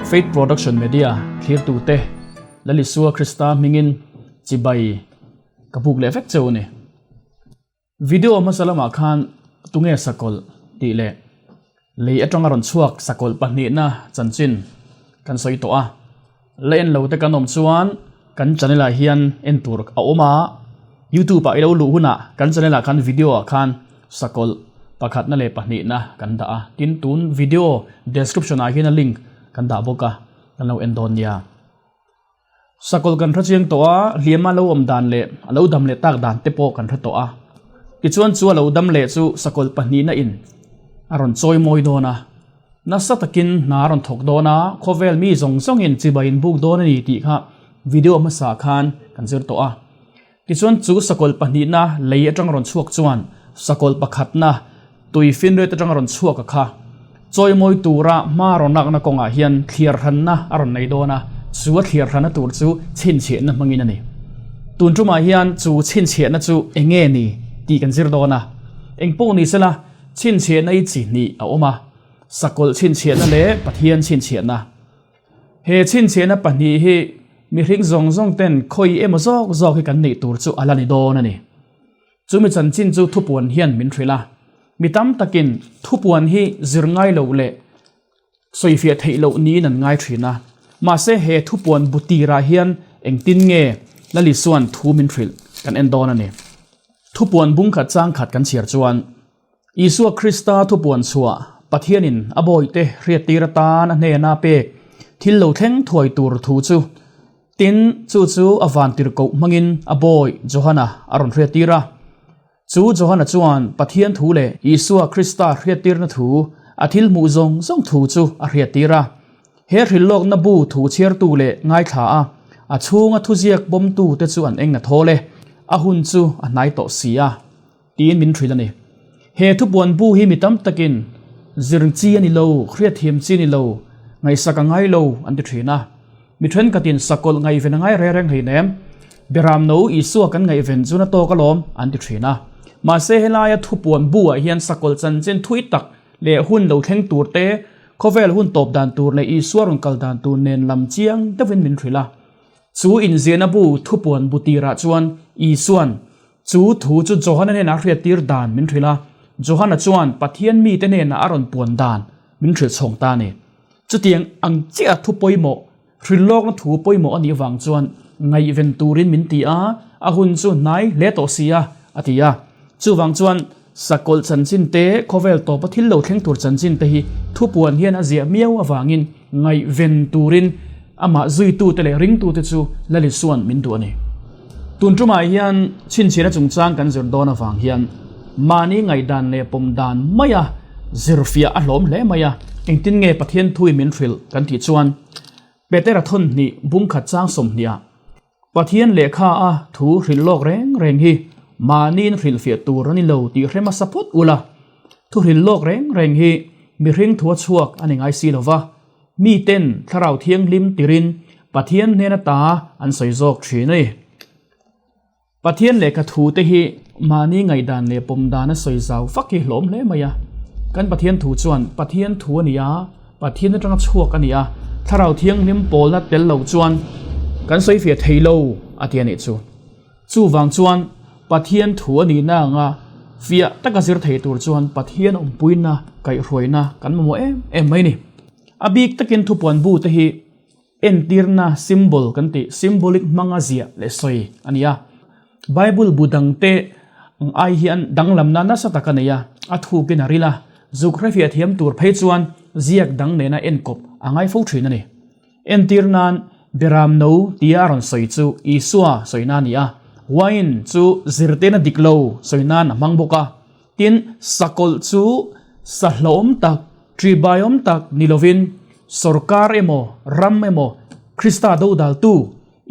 Faith Production Media thlirtute Lalisua Krista hmingin chibai ka buk leh vek cheu a ni. Video hmasa lamah khan tunge sakawlh tih leh lei atanga rawn chhuak sakawlh pahnihna chanchin kan sawi tawh a. La en lo te kan awm chuan kan channel ah hian en tur a awm a, youtube ah i lo luh hunah kan channel ah khan video ah khan sakawlh pakhatna leh pahnihna kan dah a, tin tun video description ah hian a link kan dah bawk a, kan lo en dawn nia. Sakawlh kan hre chiang tawh a, hliama lo awm dan leh a lo dam leh tak dan te pawh kan hre tawh a, tichuan chu a lo dam leh chu sakawlh pahnihna in a rawn chawi mawi dawn a. Nasa takin hna a rawn thawk dawn a, khawvel mi zawng zawngin chibai in buk dawn a ni tih kha video hmasa khan kan zir tawh a. Tichuan chu sakawlh pahnihna lei atang rawn chhuak chuan sakawlh pakhatna tui finriat atang rawn chhuak a kha chawimawi tura hma rawn lakna kawngah hian thliar hranna a rawn nei dawn a, chu a thliar hranna tur chu chhinchhiahna hmangin a ni. Tun tumah hian chu chhinchhiahna chu eng nge ni tih kan zir dawn a, engpawh ni sela Chhinchhiahna i chi hnih a awm a, Sakawlh chhinchhiahna leh Pathian chhinchhiahna. He chhinchhiahna pahnih hi mihring zawng zawng ten khawi emaw zawk zawk hi kan neih tur chu a la ni dawn a ni. Chumi chanchin chu thupuan hian min hrilh a, mi tam takin thupuan hi zir ngai loh leh sawifiah theih loh niin an ngai thin a. Mahse he thupuan bu tirah hian engtin nge Lalisuan thu min hrilh kan en dawn a ni. Thupuan bungkhat changkhat kan chhiar chuan Isua Krista thupuan chhuah Pathianin a bawihte hriattir atan a hnena pek thil lo thleng thuai tur thu chu tin chu chu a vantirhkoh hmangin a bawi Johana a rawn hriattir a. Chu Johana chuan Pathian thu leh Isua Krista hriattirna thu a thil hmuh zawng zawng thu chu a hriattir a. He hrilhlawkna bu thu chhiartu leh ngaithla a, a chhunga thuziak bawmtute chu an eng a thawl e, a hun chu a hnai tawh si a, tiin min hrilh a ni. He thupuan bu hi mi tam takin zir chi a ni lo, hriatthiam chi a ni lo, ngaihsak a ngai lo an ti thin a. Mi thenkhatin sakawlh ngaihven a ngai reng reng hleinem, Beramno Isua kan ngaihven chu na tawk alawm an ti thin a. Mahse helaia thupuan bu ah hian sakawlh chanchin thui tak leh hun lo thleng tur te, khawvel hun tawp dan tur leh Isua rawn kal dan tur nen lam chiang deuhin min hrilh a. Chu inziahna bu thupuan bu tirah chuan Isuan chu thu chu Johana hnenah a hriattir dan min hrilh a, Johana chuan Pathian mite hnenah a rawn puan dan min hrilh chhawng ta a ni. Chutiang ang chiah thu pawimawh, hrilhlawkna thu pawimawh a nih vang chuan ngaihven turin min ti a, a hun chu hnai hle tawh si a, a ti a. Chuvang chuan sakawlh chanchin te, khawvel tawpa thil lo thleng tur chanchin te hi thupuan hian a ziah miau avangin ngaihven turin amah zuitute leh ringtute chu Lalisuan min duh a ni. Tun tumah hian chhinchhiahna chungchang kan zir dawn avang hian mahni ngaihdan leh pawm dan maia zirfiah a hlawm hle mai a, engtin nge Pathian thui min hrilh kan tih chuan Petera thawn hnih bungkhat chang sawmhniah Pathian lehkha a thu hrilh lawk reng reng hi mahniin hrilhfiah tur a ni lo tih hre hmasa phawt ula, thu hrilh lawk reng reng hi mihring thua chhuak a ni ngai si lova, miten Thlarau Thianghlim tirin Pathian hnen ata an sawi zawk thin a ni. Pathian lehkha thu te hi mahni ngaihdan leh pawm dan a sawi zau fak hi hlawm hle mai a. Kan Pathian thu chuan Pathian thu a ni a, Pathian atanga chhuak a ni a, Thlarau Thianghlim pawlna tel lo chuan kan sawi fiah thei lo a ti a nih chu. Chuvang chuan Pathian thu a nihna anga fiah taka zir thei tur chuan Pathian awmpuina kaihhruaina kan mamawh em em mai a ni. A bik takin thupuan bu te hi Entirna, symbol, kan tih, symbolic hmanga ziah leh sawi a ni a. Bible bu dangte ang ai hian danglamna nasa tak a nei a, a thukin a ril a, zuk hrefiah thiam tur phei chuan ziak dang nena enkawp a ngai fo thin a ni. Entir nan, Beram no tia a rawn sawi chu Isua sawi nan a ni a, wine chu zirtena dik lo sawi nan a hmang bawk a, Tin, sakawlh chu sahlawm tak, ṭihbaiawm tak ni lovin, sawrkar emaw, ram emaw, Krista dodaltu,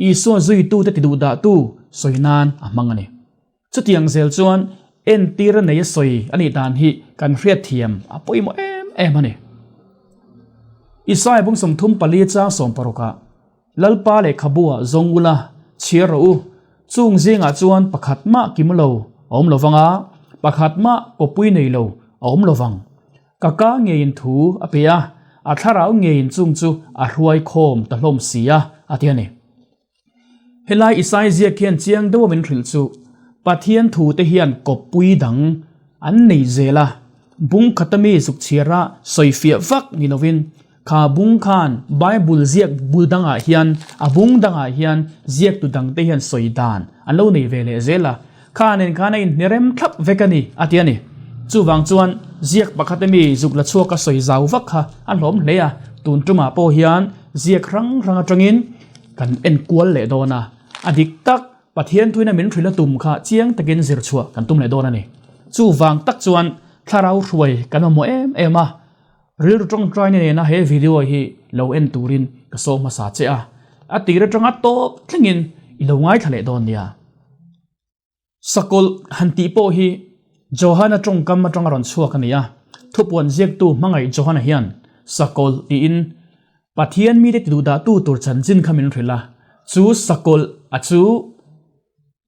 Isua zuitute tiduhdahtu sawi nan a hmang a ni. Chutiang zel chuan entir a nei a sawi a nih dan hi kan hriatthiam a pawimawh em em a ni. Isaiah bung 34 chang 16 ah, Lalpa lehkhabu ah zawng ula, chhiar rawh u. Chung zingah chuan pakhat mah kim lo a awm lo vang a, pakhat mah kawpui nei lo a awm lo vang. Ka ka ngeiin thu a pe a, a thlarau ngeiin chung chu a hruai khawm ta hlawm si a, a ti a ni. Helai Isai ziak hian chiang deuha min hrilh chu Pathian thute hian kawppui dang an nei zel a, bung khata mi zuk chhiara sawifiah vak ni lovin kha bung khan Bible ziak bul dangah hian a bung dangah hian ziaktu dangte hian sawi dan an lo nei ve leh zel a, kha nen khan a inhnerem thlap vek a ni a ti a ni. Chuvang chuan ziak pakhata mi zuk la chhuaka sawi zau vak kha a hlawm hle a, tun tumah pawh hian ziak hrang hrang atangin Kan en kual leh dawn a, a dik tak Pathian thuina min hrilh a tum kha chiang takin zir chhuah kan tum leh dawn a ni. Chuvang tak chuan thlarau hruai kan mamawh em em a, rilru tawngtaina nena he video hi lo en turin ka saw hmasa che a, a tir atanga tawp thlengin i lo ngaithla leh dawn nia. Sakawlh han tih pawh hi Johana tawngkam atanga rawn chhuak a ni a, thupuan ziaktu hmangaih Johana hian sakawlh tiin Pathian mite tiduhdahtu tur chanchin kha min hrilh a, chu sakawlh a chu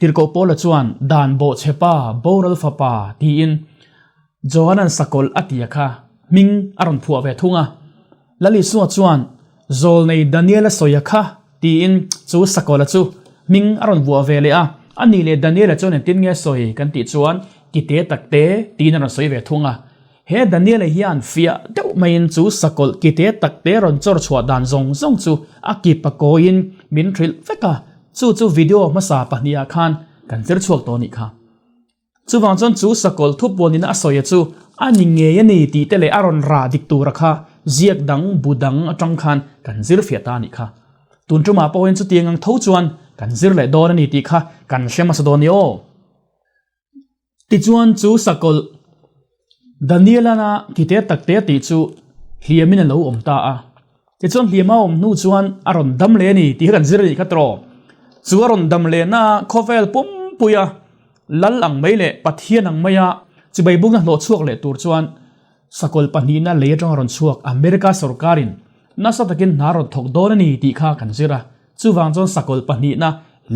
Tirhkoh Paula chuan dan bawhchhepa boral fapa tiin Johana'n sakawlh a tia kha hming a rawn phuah ve thung a. Lal Isua chuan Zawlnei Daniela sawia kha tiin chu sakawlha chu hming a rawn vuah ve leh a. A nih leh Daniela chuan engtin nge sawi kan tih chuan ki te tak te tiin a rawn sawi ve thung a. He Daniela hian fiah deuh maiin chu sakawlh ki te tak te rawn chawr chhuah dan zawng zawng chu a kip a kawiin min hrilh vek a. Chu chu video hmasa pahnihah khan kan zir chhuak tawh a nih kha. Chuvang chuan chu sakawlh thupuanina a sawia chu a ni ngei a ni tih te leh a rawn rah dik tura kha ziak dang bu dang atang khan kan zir fiah ta a nih kha. Tun tumah pawhin chutiang ang tho chuan kan zir leh dawn a ni tih kha kan hre hmasa dawn ni aw. Tichuan chu sakawlh Danielana kite takte tih chu hliamin a lo awm ta a. Tichuan hliam a awm hnu chuan a rawn dam leh a ni tih kha kan zir a nih kha tawh. Chu a rawn dam lehna khawvel pumpuia lal ang mai leh Pathian ang maia chibai bukna hlawh chhuak leh tur chuan sakawlh pahnihna lei atanga rawn chhuak America sorkarin nasa takin hna rawn thawk dawn a ni tih kha kan zir a. Chuvang chuan sakawlh pahnihna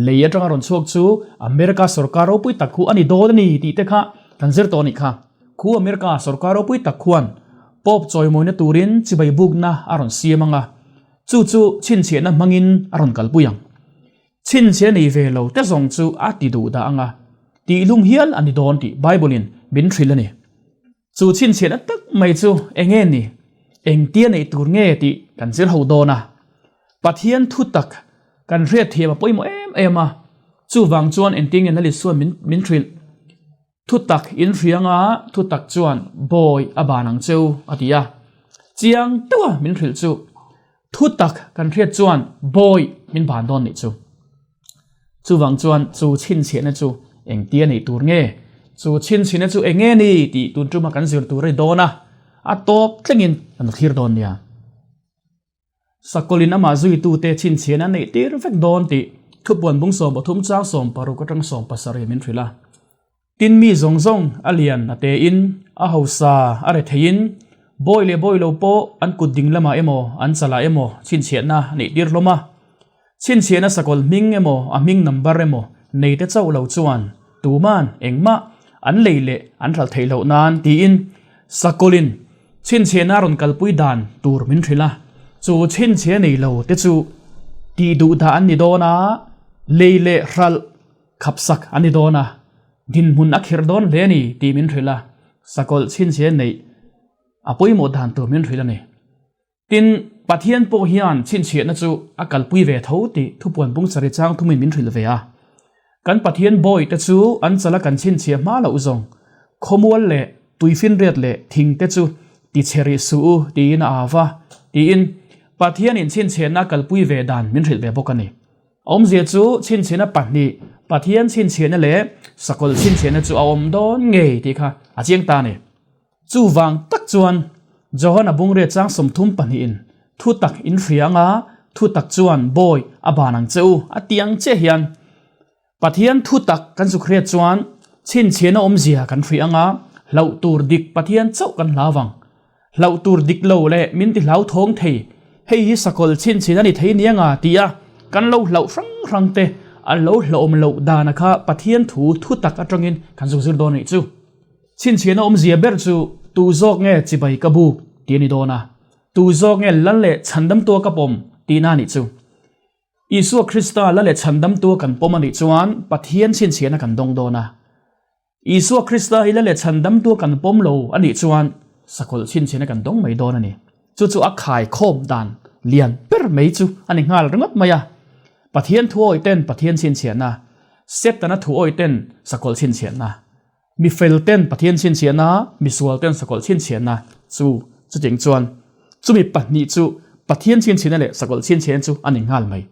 lei atanga rawn chhuak chu America sorkar ropui tak khu a ni dawn a ni tih te kha kan zir tawh a nih kha. Khu America sorkar ropui tak khuan Pope chawimawina turin chibai bukna a rawn siam ang a, chu chu chhinchhiahna hmangin a rawn kalpui ang. Chhinchhiah nei ve lo te zawng chu a ti duh dah ang a, tihlum hial a ni dawn tih Bible-in min hrilh a ni. Chu chhinchhiahna tak mai chu eng nge ni? Engtia neih tur nge tih kan zir ho dawn a. Pathian thu tak kan hriatthiam a pawimawh em em a, chuvang chuan engtin nge Nalisua min hrilh? Thutak in hrianga thutak chuan bawi a ban ang cheu a ti a. Chiang deuha min hrilh chu thutak kan hriat chuan bawi min ban dawn nih chu. Chuvang chuan chu chhinchhiahna chu engtia neih tur nge? Chu chhinchhiahna chu eng nge ni tih tun tuma kan zir tur a ni dawn a, a tawp thlengin kan thlir dawn nia. Sakawlin amah zuitute chhinchhiahna a neih tir vek dawn tih thupuan bung 13 chang 16 atang 17 min hrilh a. Tin mi zawng zawng a lian a tein, a hausa a re theiin, bawi leh bawi lo pawh an kut ding lamah emaw an chalah emaw chhinchhiahna a neih tir hlawm a. Chhinchhiahna sakawlh hming emaw a hming number emaw nei te chauh lo chuan tuman engmah an lei leh an hralh theih loh nan tiin sakawlhin Chhinchhiahna rawn kalpui dan tur min hrilh a, chu chhinchhiah nei lo te chu tih duh dah an ni dawn a, lei leh hralh khapsak an ni dawn a, dinhmun a khirh dawn hle a ni tih min hrilh a, sakawlh chhinchhiah neih a pawimawh dan tur min hrilh a ni. Tin, Pathian pawh hian chhinchhiahna chu a kalpui ve tho tih thupuan bungchari chang thumin min hrilh ve a. Kan Pathian bawi te chu an chala kan chhinchhiah hma loh zawng, khawmual leh tuifinriat leh thing te chu ti chhe rih suh u tiin a au va, tiin Pathianin chhinchhiahna a kalpui ve dan min hrilh ve bawk a ni. Awmzia chu chhinchhiahna pahnih, Pathian chhinchhiahna leh sakawlh chhinchhiahna chu a awm dawn ngei tih kha a chiang ta a ni. Chuvang tak chuan Johana bungriat chang 32 in thu tak in hria anga thu tak chuan bawi a ban ang che u a ti ang chiah hian Pathian thu tak kan zuk hriat chuan chhinchhiahna awmzia kan hria anga hlauh tur dik Pathian chauh kan hlau vang. Hlauh tur dik lo leh min ti hlau thawng thei hei hi sakawlh chhinchhin a ni thei nia nga ti a kan lo hlauh hrang hrang te a lo hlauhawm loh dana kha Pathian thu thu tak atangin kan zuk zir dawn a nih chu. Chhinchhiahna awmzia ber chu tu zawk nge chibai ka buk tih a ni dawn a. Tu zawk nge Lal leh Chhandamtua ka pawm tihna a nih chu. Isua Krista Lal leh Chhandamtua kan pawm a nih chuan Pathian chhinchhiahna kan dawng dawn a. Isua Krista hi Lal leh Chhandamtua kan pawm lo a nih chuan sakawlh chhinchhiahna kan dawng mai dawn a ni. Chu chu a khaikhawm dan lian ber mai chu a ni nghal ringawt mai a. Pathian thuawi ten Pathian chhinchhiahna, Setana thuawi ten sakawlh chhinchhiahna. Mi fel ten Pathian chhinchhiahna, mi sual ten sakawlh chhinchhiahna chu chutiang chuan chumi pahnih chu Pathian chhinchhiahna leh sakawlh chhinchhiahna chu a ni nghal mai.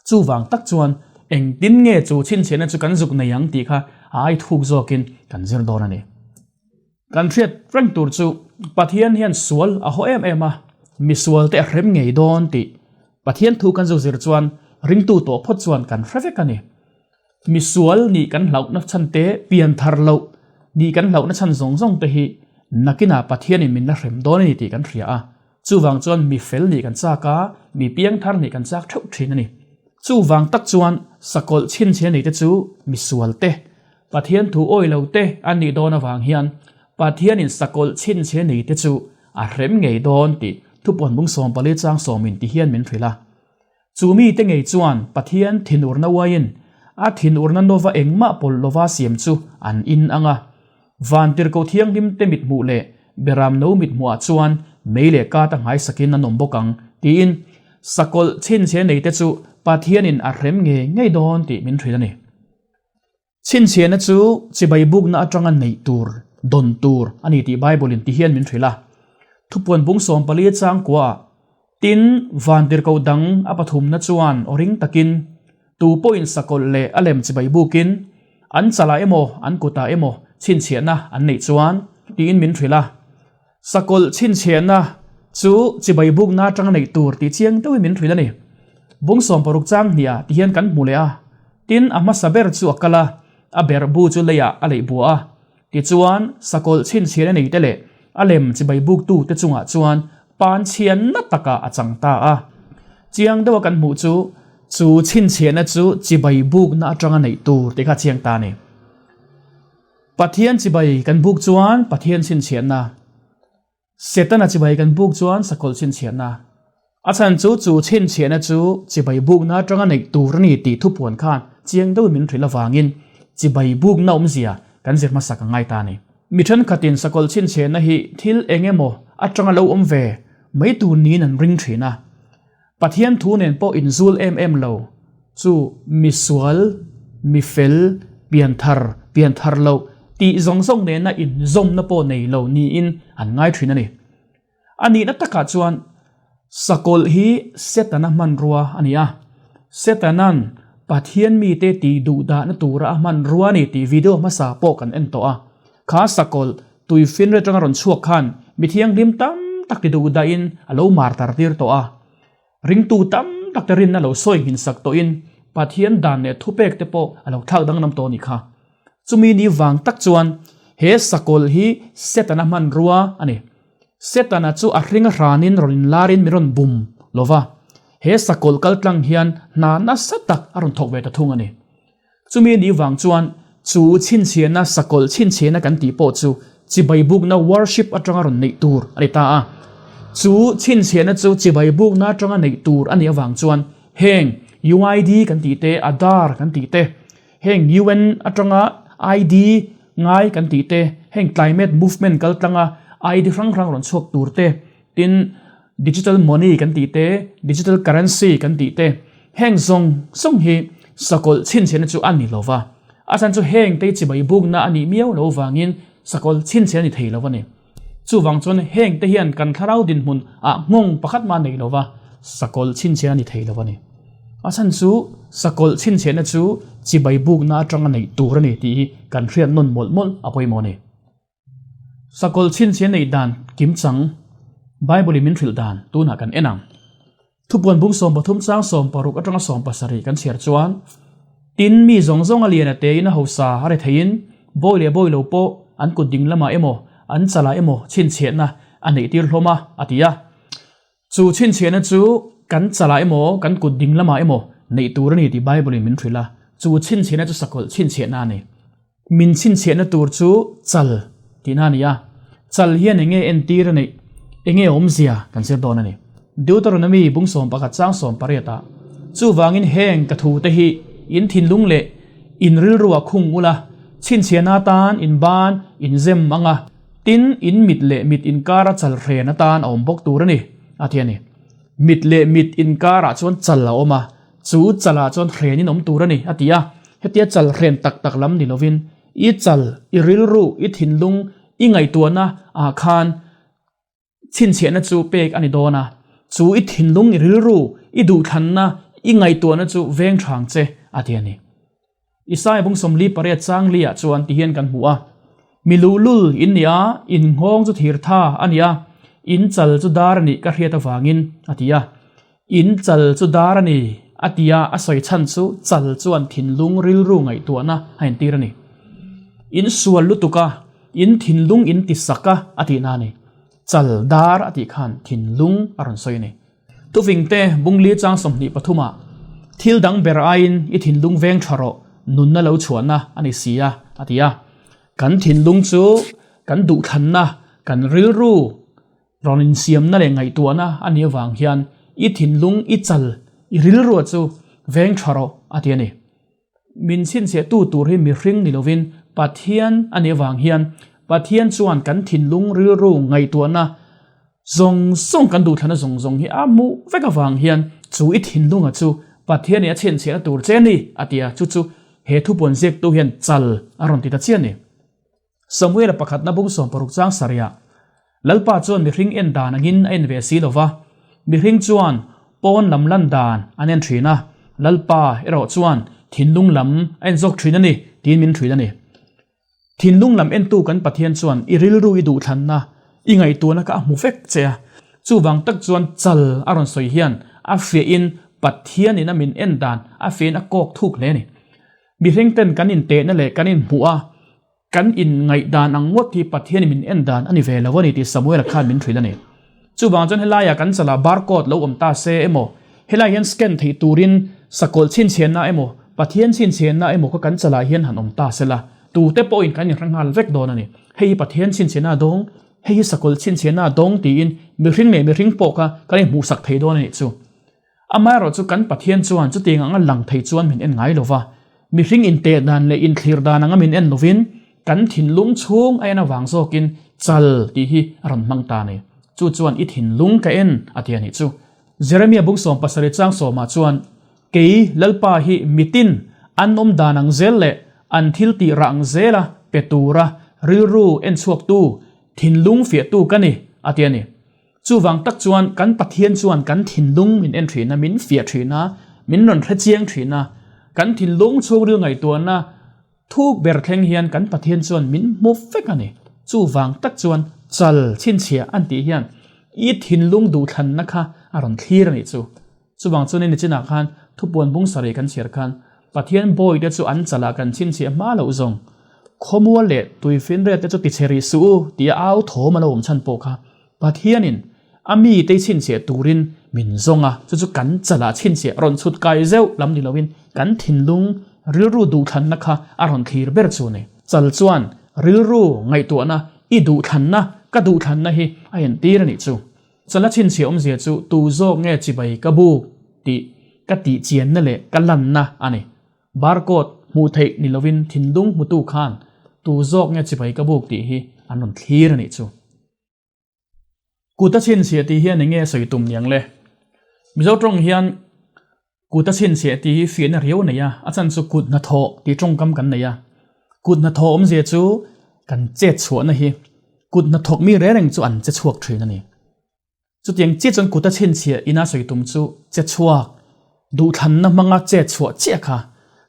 Chuvang tak chuan engtin nge chu chhinchhiahna chu kan zuk nei ang tih kha a ai thuk zawkin kan zir dawn a ni. Kan hriat reng tur chu Pathian hian sual a haw em em a, mi sual te a hrem ngei dawn tih Pathian thu kan zuk zir chuan ringtu tawh phawt chuan kan hre vek a ni. Misual nih kan hlauhna chhan te, pian thar loh nih kan hlauhna chhan zawng zawng te hi nakinah Pathianin min la hrem dawn a ni tih kan hria a. Chuvang chuan mi fel nih kan chak a, mi piang thar nih kan chak theuh thin a ni. Chuvang tak chuan sakawlh chhinchhiah nei te chu misual te, Pathian thu awi lo te an nih dawn avang hian Pathianin sakawlh chhinchhiah nei te chu a hrem ngei dawn tih thupuan bung 14 chang sawmin ti hian min hrilh a. Chu mite ngei chuan Pathian thinurna uaiin a thinurna nova engmah pawlh lova siam chu an in ang a. Vantirhkoh thianghlimte mithmuh leh Beramno mithmuhah chuan mei leh kata nghaisakin an awm bawk ang, tiin sakawlh chhinchhe neite chu Pathianin a hrem ngei ngei dawn tih min hrilh a ni. Chhinchhiahna chu chibai bukna atanga neih tur, dawn tur a ni tih Bible-in ti hian min hrilh a. Thupuan bung 14 chang kuaah, Tin, vantirhkoh dang a pathumna chuan aw ring takin, Tu pawhin sakawlh leh a lem chibai bukin, an chalah emaw an kutah emaw chhinchhiahna an neih chuan, tiin min hrilh a. Sakawlh chhinchhiahna chu chibai bukna atanga neih tur tih chiang deuhin min hrilh a ni. Bung 60 chang hniah ti hian kan hmu leh a, tin a hmasa ber chu a kal a, a berh bu chu leiah a leih buah a. Tichuan, sakawlh chhinchhiahna neite leh a lem chibai buktu te chungah chuan pan chhianna takah a chang ta a. Chiang deuha kan hmuh chu, chu chhinchhiahna chu chibai bukna atanga neih tur tih kha a chiang ta a ni. Pathian chibai kan buk chuan Pathian chhinchhiahna, Setana chibai kan buk chuan sakawlh chhinchhiahna. A chhan chu chu chhinchhiahna chu chibai bukna atanga neih tur a ni tih thupuan khan chiang deuhin min hrilh avangin chibai bukna awmzia kan zir hmasak a ngai ta a ni. Mi thenkhatin sakawlh chhinchhiahna hi thil eng emaw atanga lo awm ve mai tur niin an ring thin a. Pathian thu nen pawh inzul em em lo chu misual, mifel, pianthar, pianthar loh tih zawng zawng nena inzawmna pawh nei lo niin an ngai thin a ni. A nihna takah chuan sakawlh hi Setana hmanrua a ni a, Setana'n Pathian mite tih duhdahna tura a hmanrua a ni tih video hmasa pawh kan en tawh a. Kha sakawlh tuifinriat atanga rawn chhuak khan mi thianghlim tam tak ti duhdahin a lo mar tar tir tawh a. Ringtu tam tak te rinna lo sawi nghin sak tawhin Pathian dan leh thupek te pawh a lo thlak danglam tawh a nih kha. Chumi ni vang tak chuan he sakawlh hi Setana hmanrua a ni. Setana chu a hring a hranin rawn inlarin min rawn bum lo va, he sakawlh kaltlang hian hna nasa tak a rawn thawk ve ta thung a ni. Chumi ni vang chuan chu chhinchhiahna, sakawlh chhinchhiahna kan tih pawh chu chibai bukna, worship, atanga rawn neih tur a ni ta a. Chu chhinchhiahna chu chibai bukna atanga neih tur a nih avang chuan heng UID kan tih te, Aadhaar kan tih te, heng UN atanga ID ngai kan tih te, heng climate movement kaltlanga ID hrang hrang rawn chhuak tur te, tin Digital money kan tih te, digital currency kan tih te, heng zawng zawng hi sakawlh chhinchhiahna chu a ni lo va. A chhan chu heng te chibai bukna a nih miau lo vangin sakawlh chhinchhiah a ni thei lo a ni. Chuvang chuan heng te hian kan thlarau dinhmun ah nghawng pakhat mah a nei lo va, sakawlh chhinchhiah a ni thei lo a ni. A chhan chu sakawlh chhinchhiahna chu chibai bukna atanga neih tur a ni tih hi kan hriat nawn mawlh mawlh a pawimawh a ni. Sakawlh chhinchhiah neih dan kimchang Bible-in min hrilh dan tunah kan en ang. Thupuan bung 13 chang 16 atanga 17 kan chhiar chuan, Tin, mi zawng zawng a lian a tein a hausa a re theiin bawi leh bawi lo pawh an kut ding lamah emaw an chalah emaw chhinchhiahna a neihtir hlawm a, a ti a. Chu chhinchhiahna chu kan chalah emaw kan kut ding lamah emaw neih tur a ni tih Bible-in min hrilh a. Chu chhinchhiahna chu sakawlh chhinchhiahna a ni. Min chhinchhiahna tur chu chal tihna a ni a, chal hian eng nge entir a neih? Enge awmzia kan zir dawn a ni. Deuteronomy bung 11 chang 18 ah, Chuvangin heng ka thu te hi in thinlung leh in rilrua khung ula, chhinchhiahna atan in ban in zem ang a, tin in mit leh mit inkara chal hren atan a awm bawk tur a ni, a ti a ni. Mit leh mit inkarah chuan chal a awm a, chu chalah chuan hren in awm tur a ni, a ti a. Hetia chal hren tak tak lam ni lovin, i chal, i rilru, i thinlung, i ngaihtuahna ah khan chhinchhiahna chu pek a ni dawn a, chu i thinlung, i rilru, i duhthlanna, i ngaihtuahna chu veng thang che, a ti a ni. Isaiah bung 48 chang liah chuan ti hian kan hmu a, Mi luhlul in ni a, in nghawng chu thir tha a ni a, in chal chu dar a nih ka hriat avangin, a ti a. In chal chu dar a ni, a ti a, a sawi chhan chu chal chuan thinlung rilru ngaihtuahna a entir a ni. In sual lutuk a, in thinlung in ti sak a, a tihna a ni. Chal dar a tih khan thinlung a rawn sawi a ni. Tuvingte bungli chang 23 ah, Thil dang ber aiin i thinlung veng tha rawh, nunna lo chhuahna a ni si a, a ti a. Kan thinlung chu kan duhthlanna, kan rilru rawn insiamna leh ngaihtuahna a nih avang hian i thinlung, i chal, i rilrua chu veng tha rawh, a ti a ni. Min chhinchhiahtu tur hi mihring ni lovin Pathian a nih avang hian Pathian chuan kan thinlung rilru ngaihtuahna zawng zawng kan duhthlana zawng zawng hi a hmuh vek avang hian chu i thinlunga chu Pathian nih a chhinchhiahna tur che a ni a ti a, chu chu he thupuan ziaktu hian chal a rawn ti ta chiah a ni. Samuela pakhatna bung 60 chang sarihah, Lalpa chuan mihring en dan angin a en ve si lo va, mihring chuan pawn lam lan dan an en thin a, Lalpa erawh chuan thinlung lam a en zawk thin a ni, tiin min hrilh a ni. Thinlung lam entu kan Pathian chuan i rilru i duhthlanna, i ngaihtuahna kha a hmu vek che a. Chuvang tak chuan chal a rawn sawi hian a fiahin Pathianin a min en dan a fiahin a kawk thuk hle a ni. Mihring ten kan intehna leh kan inhmuh a, Kan inngaihdan ang ngawt hi Pathianin min en dan a ni ve lo a ni tih Samuela khan min hrilh a ni. Chuvang chuan helaia kan chalah barcode lo awm ta se emaw, helai hian scan theih turin sakawlh chhinchhianna emaw, Pathian chhinchhianna emaw kha kan chalah hian han awm ta sela, tute pawhin kan inhre nghal vek dawn a ni. Hei hi Pathian chhinchhianna a dawng, hei hi sakawlh chhinchhianna a dawng tiin mihring leh mihring pawh kha kan inhmuhsak thei dawn a nih chu. Amaherawh chu kan Pathian chuan chutiang anga lang thei chuan min en ngai lo va, mihring inteh dan leh inthlir dan anga min en lovin kan thinlung chhung a en avang zawkin chal tih hi a rawn hmang ta a ni. Chu chuan i thinlung ka en a ti a nih chu. Jeremia bung 70 chang sawmah chuan, Kei Lalpa hi mitin an awm dan ang zel leh an thil tih rah ang zela pe tura rilru en chhuaktu, thinlung fiahtu ka ni, a ti a ni. Chuvang tak chuan kan Pathian chuan kan thinlung min en thin a, min fiah thin a, min rawn hre chiang thin a. Kan thinlung chhungril ngaihtuahna thuk ber thleng hian kan Pathian chuan min hmu vek a ni. Chuvang tak chuan chal chhinchhiah an tih hian i thinlung duhthlanna kha a rawn thlir a nih chu. Chuvang chuan in nichinah khan thupuan bung sarih kan chhiar khan Pathian bawite chu an chalah kan chhinchhiah hma loh zawng khawmual leh tuifinriat te chu tichhe rih suh u tia au thawm a lo awm chhan pawh kha Pathianin a mite chhinchhiah turin min zawng a, chu chu kan chalah chhinchhiah rawn chhut kai zeuh lam ni loin kan thinlung rilru duhthlanna kha a rawn thlir ber chu a ni. Chal chuan rilru ngaihtuahna i duhthlanna ka duhthlanna hi a entir a nih chu. Chala chhinchhiah awmzia chu tu zawk nge chibai ka buk tih ka tih chianna leh ka lanna a ni. Barcode hmuh theih ni lovin thinlung hmutu khan tu zawk nge chibai ka buk tih hi an rawn thlir a nih chu. Kut a chhinchhiah tih hian eng nge sawi tum niang le? Mizo tawng hian kut a chhinchhiah tih hi fiahna riau a nei a, a chan chu kut hnathawh tih tawngkam kan nei a. Kut hnathawh awmzia chu kan chet chhuahna hi kut hnathawk mi reng reng chu an che chhuak thin a ni. Chutiang chiah chuan kut a chhinchhiah ina sawi tum chu che chhuak, duhthlanna hmanga chet chhuah chiah kha.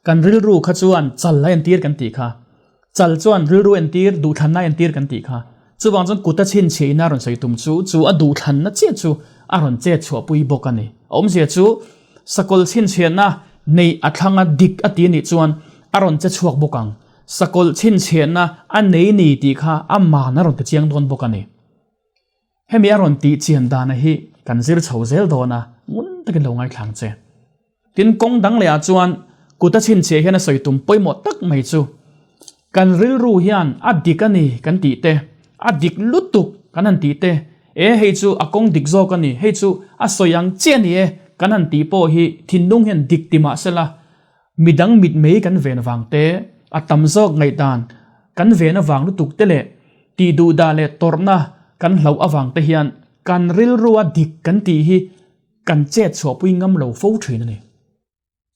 Kan rilru kha chuan chal a entir kan tih kha. Chal chuan rilru entir, duhthlanna entir kan tih kha. Chuvang chuan kut a chhinchhiah ina rawn sawi tum chu, chu a duhthlanna chiah chu a rawn chet chhuahpui bawk a ni. A awmzia chu sakawlh chhinchhiahna neih a thlanga dik a ti anih chuan a rawn che chhuak bawk ang. Sakawlh chhinchhiahna a nei ni tih kha aman a rawn ti chiang dawn bawk a ni. Hemi a rawn tih chian dana hi kan zir chho zel dawn a, ngun takin lo ngaithlang che. Tin, kawng dang lehah chuan kut a chhinchhiah hian a sawi tum pawimawh tak mai chu kan rilru hian a dik a ni kan tih te, a dik lutuk kan han tih te, E hei chu a kawng dik zawk a ni, hei chu a sawi ang chiah a ni e kan han tih pawh hi thinlung hian dik ti mah sela, midang mitmei kan ven vang te, a tam zawk ngaihdan kan ven avang lutuk te leh tih duhdah leh tawrhna kan hlauh avang te hian kan rilrua dik kan tih hi kan chet chhuahpui ngam lo fo thin a ni.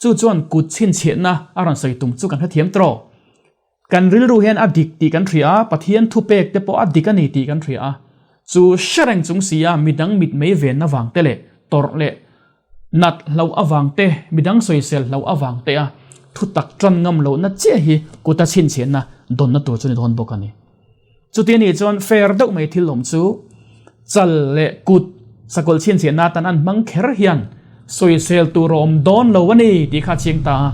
Chu chuan kut chhinchhiahna a rawn sawi tum chu kan hrethiam tawh. Kan rilru hian a dik tih kan hria a, Pathian thupek te pawh a dik a ni tih kan hria a. Chu hre reng chung si a midang mitmei venna vang te leh tawrh leh nat hloh avang te, midang sawisel hloh avang te a thutak tan ngam lohna chiah hi kuta chhinchhiahna dawnna tur chu ni dawn bawk a ni. Chuti anih chuan fair deuh mai thil awm chu chal leh kut sakawlh chhinchhiahna atan an hmang kher hian sawisel tur a awm dawn lo a ni tih kha a chiang ta a.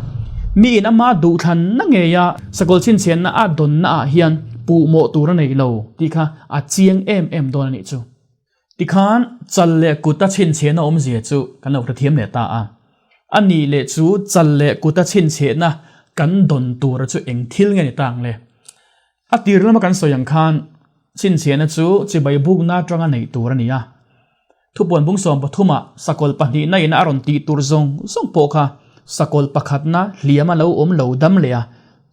Miin ama duhthlanna ngeia sakawlh chhinchhiahna a dawnna ah hian puhmawh tur a nei lo tih kha a chiang em em dawn a nih chu. Tikhan chal leh kut a chhinchhiahna awmzia chu kan lo hrethiam leh ta a. A nih leh chu chal leh kut a chhinchhiahna kan dawn tura chu eng thil nge ni ta ang le? A tir lama kan sawi ang khan chhinchhiahna chu chibai bukna atanga neih tur a ni a. Thupuan bung 13 ah sakawlh pahnihna in a rawn tih tur zawng zawng pawh kha sakawlh pakhatna hliam a lo awm lo dam leh a,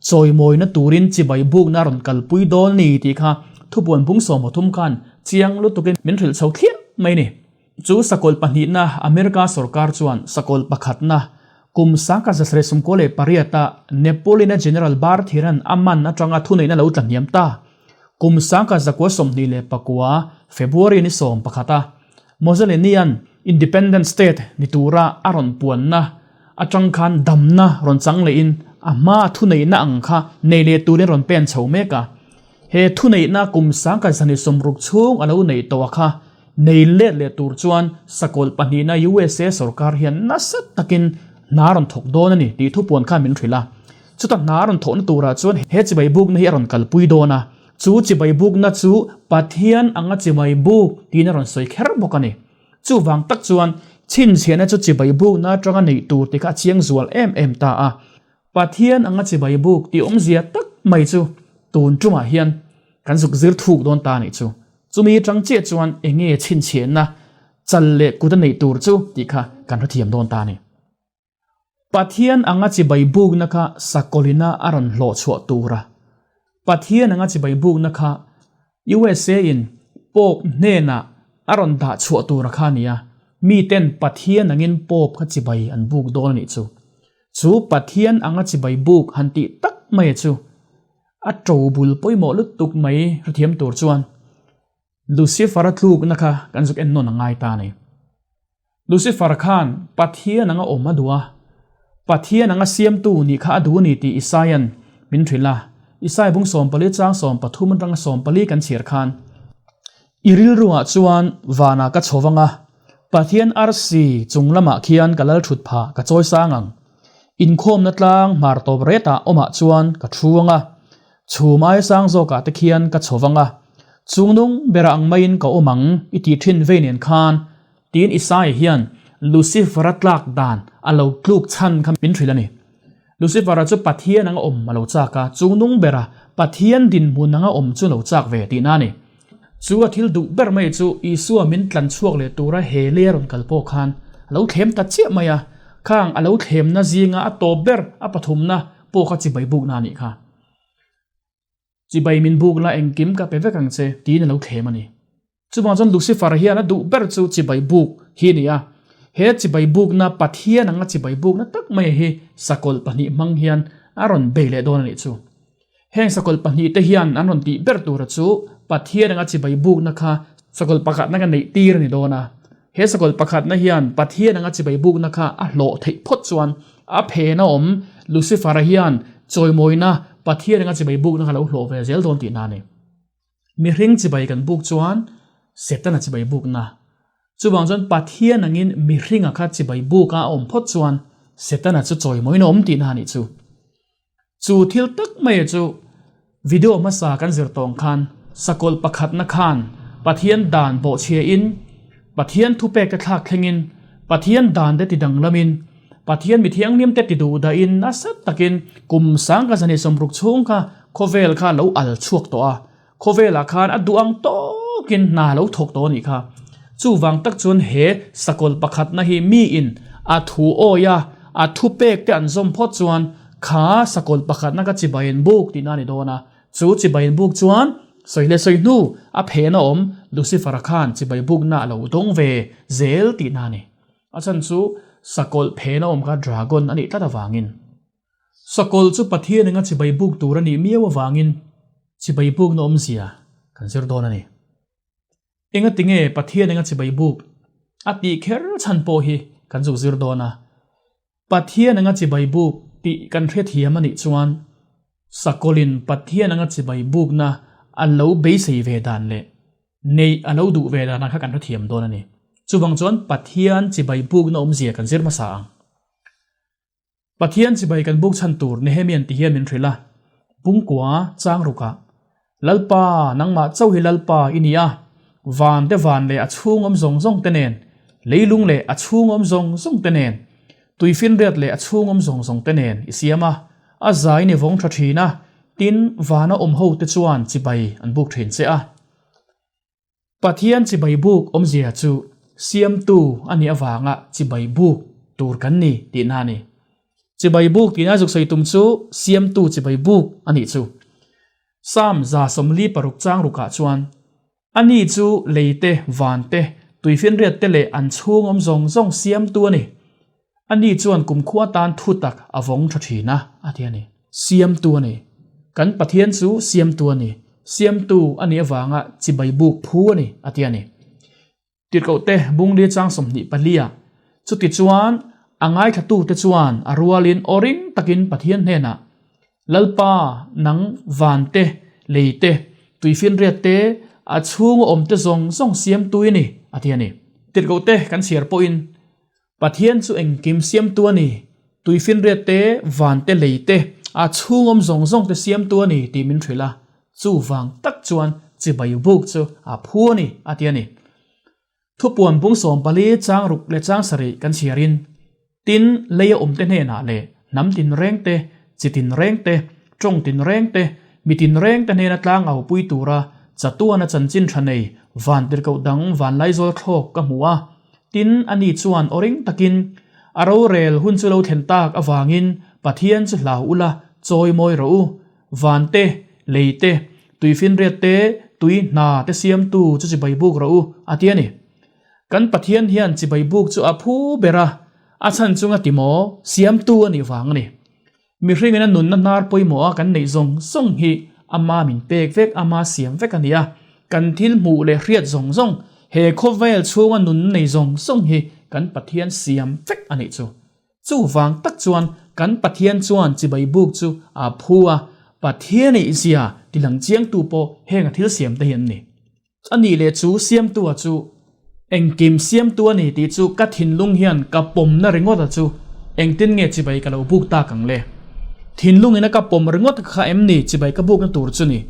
chawimawina turin chibai bukna a rawn kalpui dawn ni tih kha thupuan bung 13 khan chiang lutukin min hrilh chho thliah mai a ni. Chu sakawlh pahnihna America sorkar chuan sakawlh pakhatna kum 1998 a Nepolina General Barthiran a man atanga thuneihna lo tla hniam ta. Kum 1929 February ni 11 a Mussolini-a'n Independent State ni tura a rawn puanna atang khan damna rawn chang lehin a hmaa thuneihna ang kha nei leh turin rawn pen chho mek a. He thuneihna kum 1960 chhung a lo neih tawh a kha Nei let leh tur chuan sakawlh pahnihna USA sorkar hian nasa takin hna rawn thawk dawn a ni tih thupuan khan min hrilh a. Chuta hna rawn thawhna turah chuan he chibai bukna hi a rawn kalpui dawn a, chu chibai bukna chu Pathian anga chibai buk tiin a rawn sawi kher bawk a ni. Chuvang tak chuan chhinchhiahna chu chibai bukna atanga neih tur tih kha a chiang zual em em ta a. Pathian anga chibai buk tih awmzia tak mai chu tun tumah hian kan zuk zir thuk dawn ta a nih chu. Chumi atang chiah chuan eng nge chhinchhiahna chal leh kut a neih tur chu tih kha kan hrethiam dawn ta a ni. Pathian anga chibai bukna kha sakawlina a rawn hlawh chhuah tur a. Pathian anga chibai bukna kha USA in Pope hnenah a rawn dah chhuah tur a kha a ni a. Miten Pathian angin Pope kha chibai an buk dawn a nih chu. Chu Pathian anga chibai buk han tih tak mai a chu. A to bul pawimawh lutuk mai hrethiam tur chuan Lucifer-a tlukna kha kan zuk en nawn a ngai ta a ni. Lucifer khan Pathian anga awm a duh a, Pathian anga siamtu nih kha a duh a ni tih Isaia'n min hrilh a. Isaiah bung 14 chang 13 atanga 14 kan chhiar khan, I rilruah chuan vanah ka chho vang a, Pathian arsi chung lamah khian ka lal thut phah ka chawi sang ang. Inkhawmna tlang hmar tawp retah awmah chuan ka thu ang a, chhum ai sang zawkah te khian ka chho vang a, chungnung bera ang maiin ka awm ang i tih thin vei nen khan, tiin Isaiah hian Lucifer-a tlak dan a lo tluk chhan kha min hrilh a ni. Lucifer-a chu Pathian anga awm a lo chak a, chungnung bera Pathian dinhmun anga awm chu lo chak ve tihna a ni. Chu a thil duh ber mai chu Isua min tlan chhuak leh tura he lei a rawn kal pawh khan a lo thlem ta chiah mai a, khang a lo thlemna zinga a tawp ber a pathumna pawh kha chibai bukna a nih kha. Chibai min buk la engkim ka pe vek ang che tiin a lo thlem a ni. Chuvang chuan Lucifer hian a duh ber chu chibai buk hi a ni a, he chibai bukna Pathian anga chibai bukna tak mai hi sakawlh pahnih hmang hian a rawn bei leh dawn a nih chu. Heng sakawlh pahnih te hian an rawn tih ber tura chu Pathian anga chibai bukna kha sakawlh pakhatna ka neih tir a ni dawn a. He sakawlh pakhatna hian Pathian anga chibai bukna kha a hlawh theih phawt chuan a phen a awm Lucifer-a hian chawimawina Pathian anga chibai bukna kha lo hlawh ve zel dawn tihna a ni. Mihring chibai kan buk chuan Setana chibai bukna. Chuvang chuan Pathian angin mihringa kha chibai buka a awm phawt chuan Setana chu chawimawina awm tihna a nih chu. Chu thil tak mai chu video hmasa kan zir tawng khan sakawlh pakhatna khan Pathian dan bawhchhia in, Pathian thupek te thlak thleng in, Pathian dan te ti danglam in, Pathian mi thianghlim te ti duh dah in nasa takin kum 1960 chhung kha khawvel kha lo al chhuak tawh a. Khawvelah khan a duh ang tawk. lawkin hna a lo thawk tawh a nih kha. Chuvang tak chuan he sakawlh pakhatna hi miin a thu awi a, a thupek te an zawm phawt chuan kha sakawlh pakhatna kha chibai an buk tihna a ni dawn a. Chu chibai an buk chuan sawi leh sawi hnu a phena awm Lucifer-a khan chibai bukna a lo dawng ve zel tihna a ni. A chhan chu sakawlh phena awm kha dragon a nih tlat avangin. Sakawlh chu Pathian enga chibai buk tur a nih miau avangin chibai bukna awmzia kan zir dawn a ni. Engati nge Pathian enga chibai buk a tih kher chhan pawh hi kan zuk zir dawn a. Pathian anga chibai buk tih kan hrethiam a nih chuan Sakawlhin Pathian anga chibai bukna a lo beisei ve dan leh neih a lo duh ve danah kha kan hrethiam dawn a ni. Chuvang chuan Pathian chibai bukna awmzia kan zir hmasa ang. Pathian chibai kan buk chhan tur Nehemian ti hian min hrilh a, Bungkua chang rukah, Lalpa, nangmah chauh hi Lalpa i ni a, van te van leh a chhung awm zawng zawng te nen, leilung leh a chhung awm zawng zawng te nen, tuifinriat leh a chhung awm zawng zawng te nen i siam a, a zai ni vawng tha thin a, tin, vana awm ho te chuan chibai an buk thin che a. Pathian chibai buk awmzia chu siamtu a nih avanga chibai buk tur kan ni tihna a ni. Chibai buk tihna zuk sawi tum chu siamtu chibai buk a nih chu. Psalm 46 chang rukah chuan, Ani chu lei te, van te, tuifinriat te leh an chhung awm zawng zawng siamtu a ni. Ani chuan kumkhua atan thutak a vawng tha thin a, a ti a ni. Siamtu a ni. Kan Pathian chu siamtu a ni. Siamtu a nih avanga chibai buk phu a ni, a ti a ni. Tirhkohte bungli chang 24 ah, Chutichuan, a ngaithlatute chuan a rualin aw ring takin Pathian hnenah, Lalpa, nang van te, lei te, tuifinriat te, a chhunga awmte zawng zawng siamtu i ni, a ti a ni. Tirhkohte kan chhiar pawhin Pathian chu engkim siamtu a ni, tuifinriat te, van te, lei te, a chhung awm zawng zawng te siamtu a ni tih min hrilh a, chuvang tak chuan chibai buk chu a phu a ni, a ti a ni. Thupuan bung 14 chang ruk leh chang sarih kan chhiarin, Tin, leia awmte hnenah leh hnam tinreng te, chi tinreng te, tawng tinreng te, mi tinreng te hnena tlangau pui tura chatuana chanchin tha nei van tirhkoh dang vanlaizawl thlawk ka hmu a, Tin, ani chuan aw ring takin, A rorel hun chu lo thlen tak avangin Pathian chu hlau ula, chawi mawi rawh u. Van te, lei te, tuifinriat te, tui hna te siamtu chu chibai buk rawh u, a ti a ni. Kan Pathian hian chibai buk chu a phu ber a, a chhan chunga ti maw, siamtu a nih vang a ni. Mihringin a nunna hnar pawimawh a kan neih zawng zawng hi ama min pek vek, ama siam vek a ni a. Kan thil hmuh leh hriat zawng zawng, he khawvel chhunga nunna nei zawng zawng hi kan Pathian siam vek a nih chu. Chuvang tak chuan kan Pathian chuan chibai buk chu a phu a, Pathian eihzia tilang chiangtu pawh heng a thil siam te hi an ni. A nih leh chu siamtua chu engkim siamtu a ni tih chu ka thinlung hian ka pawmna ringawt a chu engtin nge chibai ka lo buk tak ang le? Thinlung ina ka pawm ringawt kha em ni chibai ka bukna tur chu ni?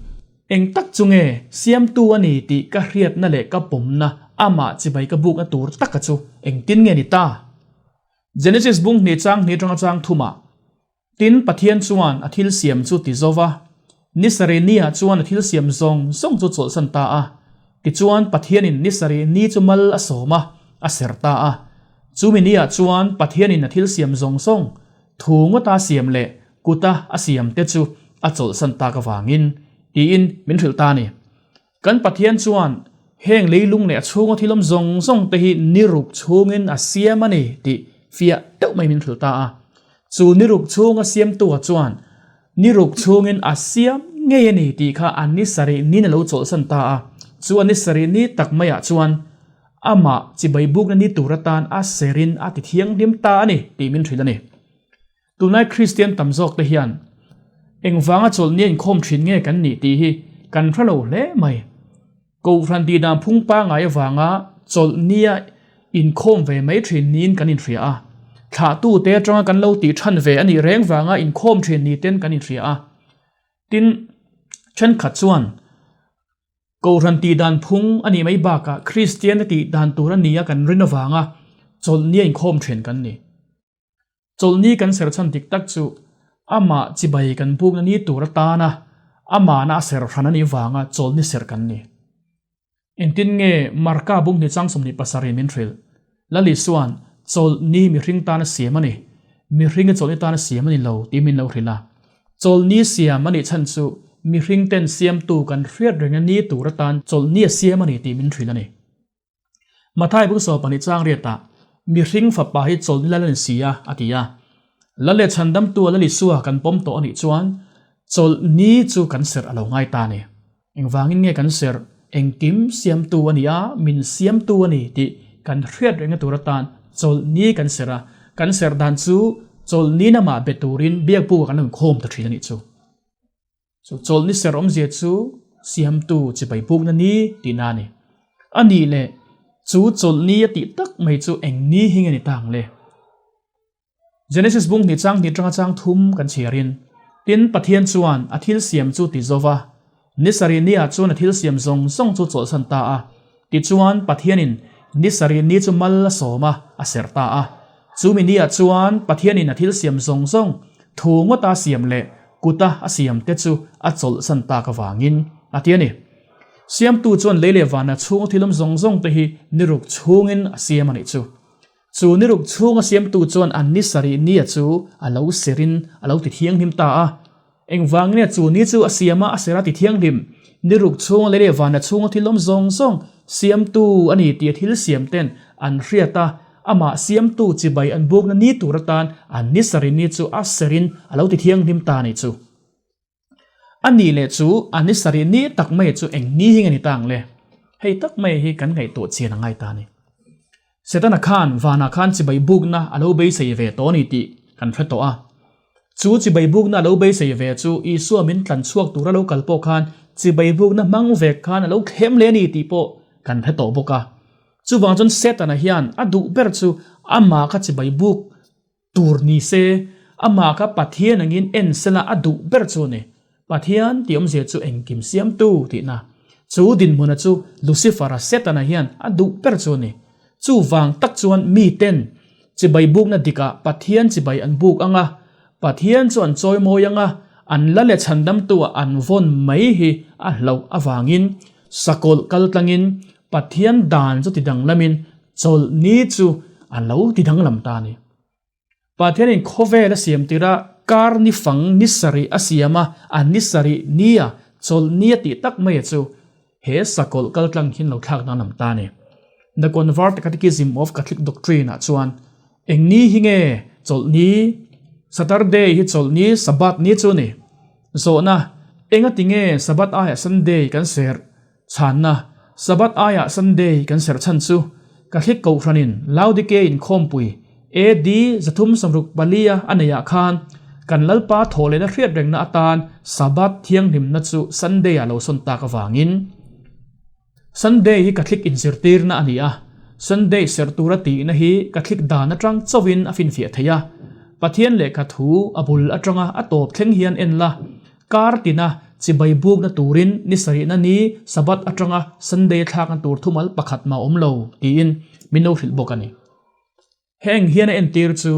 Eng tak chu nge siamtu a ni tih ka hriatna leh ka pawmna amah chibai ka bukna tur taka chu engtin nge ni ta? Genesis bung hnih chang hnih atanga chang thumah Tin, Pathian chuan a thil siam chu ti zo va, ni sarih niah chuan a thil siam zawng zawng chu chawlhsan ta a. Tichuan, Pathianin ni sarih ni chu mal a sawm a, a ser ta a. Chumi niah chuan Pathianin a thil siam zawng zawng, thu ngawta siam leh kuta a siamte chu a chawlhsan tak avangin, tiin min hrilh ta a ni. Kan Pathian chuan heng leilung leh a chhunga thil awm zawng zawng te hi ni ruk chhungin a siam a ni tih fiah deuh mai min hrilh ta a. Chu ni ruk chhunga siamtua chuan ni ruk chhungin a siam ngei a ni tih kha a ni sarih niin a lo chawlhsan ta a. Chu a ni sarih ni tak maiah chuan amah chibai bukna ni tur atan a serin a ti thianghlim ta a ni tih min hrilh a ni. Tunlai Kristian tam zawk te hian engvanga chawlhni a inkhawm thin nge kan nih tih hi kan hre lo hle mai. Kohhran tihdan phung pangngai avanga chawlhnia inkhawm ve mai thin niin kan inhria a. Thlahtute atanga kan lo tih than ve a nih reng vanga inkhawm thin ni ten kan inhria a. Tin, thenkhat chuan Kohhran tihdan phung a nih mai bakah Kristian-te tihdan tur a nia kan rin avanga chawlhnia inkhawm thin kan ni. Chawlhni kan ser chhan dik tak chu amah chibai kan bukna ni tur atana amahna a ser hran a nih vanga chawlhni ser kan ni. Engtin nge Marka bung hnih chang 27 in min hrilh? Lal Isua'n, Chawlhni mihring tana siam a ni, mihringa chawlhni tana siam a ni lo tih min lo hrilh a. Chawlhni siam a nih chhan chu mihringten siamtu kan hriat reng a ni tur atan chawlhni a siam a ni tih min hrilh a ni. Mathai bung 12 chang riatah, Mihring fapa hi chawlhni lal a ni si a, a ti a. Lal leh chhandamtu a Lal Isua kan pawm tawh a nih chuan chawlhni chu kan serh a lo ngai ta a ni. Engvangin nge kan serh? Engkim siamtu a ni a, min siamtu a ni tih kan hriat rengna tur atan chawlhni kan serh a. Kan serh dan chu chawlhni lamah be turin biakbuka kan lo inkhawm ta thin a nih chu. Chu chawlhni serh awmzia chu siamtu chibai bukna ni tihna a ni. A nih leh chu chawlhni a tih tak mai chu eng ni hi nge ni ta ang le? Genesis bung hnih chang hnih tanga chang thum kan chhiarin, Tin, Pathian chuan a thil siam chu ti zo va, ni sarih niah chuan a thil siam zawng zawng chu chawlhsan ta a. Tichuan, Pathianin ni sarih ni chu mal a sawm a, a serh ta a. Chumi niah chuan Pathianin a thil siam zawng zawng, thu ngawta siam leh kuta a siam te chu a chawlhsan tak avangin, a ti a ni. Siamtu chuan lei leh vana chhunga thil awm zawng zawng te hi ni ruk chhungin a siam a nih chu. Chu ni ruk chhunga siamtu chuan an ni sarih nia chu a lo serin a lo ti thianghlim ta a. Engvangin nge chu ni chu a siama a sera ti thianghlim? Ni ruk chhunga lei leh vana chhunga thil awm zawng zawng siamtu a ni tih a thil siam ten an hriat a, amah siamtu chibai an bukna ni tur atan an ni sarih ni chu a serin a lo ti thianghlim ta a nih chu. A nih leh chu a ni sarih ni tak mai chu eng ni hi nge ni ta ang le? Hei tak mai hi kan ngaihtuah chian a ngai ta a ni. Setana khan vanah khan chibai bukna a lo beisei ve tawh a ni tih kan hre tawh a. Chu chibai bukna a lo beisei ve chu Isua min tlan chhuak tura lo kal pawh khan chibai bukna hmang vek khan a lo thlem leh a ni tih pawh kan hre tawh bawk a. Chuvang chuan Setana hian a duh ber chu amah kha chibai buk Tur ni se, amah kha Pathian angin en sela a duh ber chu a ni. Pathian tih awmzia chu engkim siamtu tihna. Chu dinhmuna chu Lucifer-a Setana hian a duh ber chu a ni. Chu vang tak chuan miten chibai bukna dikah Pathian chibai an buk ang a, Pathian chu an chawimawi ang a, an la leh chhandamtu-ah an vawn mai hi a hlauh avangin sakawlh kal tlangin Pathian dan chu tidanglamin Chawlhni chu a lo ti danglam ta a ni. Pathianin khawvel a siam tir a, kar ni fang ni sarih a siam a, a ni sarih nia chawlhni a tih tak mai a chu he sakawlh kaltlang hian lo thlak danglam ta a ni. The Converted Catechism of Catholic Doctrine ah chuan eng ni hi nge chawlhni, Saturday hi chawlhni, Sabbath ni chu a ni. Zawhna, Engati nge Sabbath aiah Sunday kan serh? Chhanna, Sabbath aiah Sunday kan serh chhan chu Catholic Kohhranin Laodikea inkhawmpui AD 364 a a neihah khan kan Lalpa thawhlehna hriat rengna atan Sabbath thianghlimna chu Sunday-ah lo sawn tak avangin Sunday hi Catholic inzirtirna a ni a, Sunday serh tura tihna hi Catholic dan atang chauhin a finfiah thei a, Pathian lehkha thu a bul atanga a tawp thleng hian en la, Kar tina chibai bukna turin ni sarihna ni Sabbath atanga Sunday thlakna tur thumal pakhat mah awm lo tiin min lo hrilh bawk a ni. Heng hian a entir chu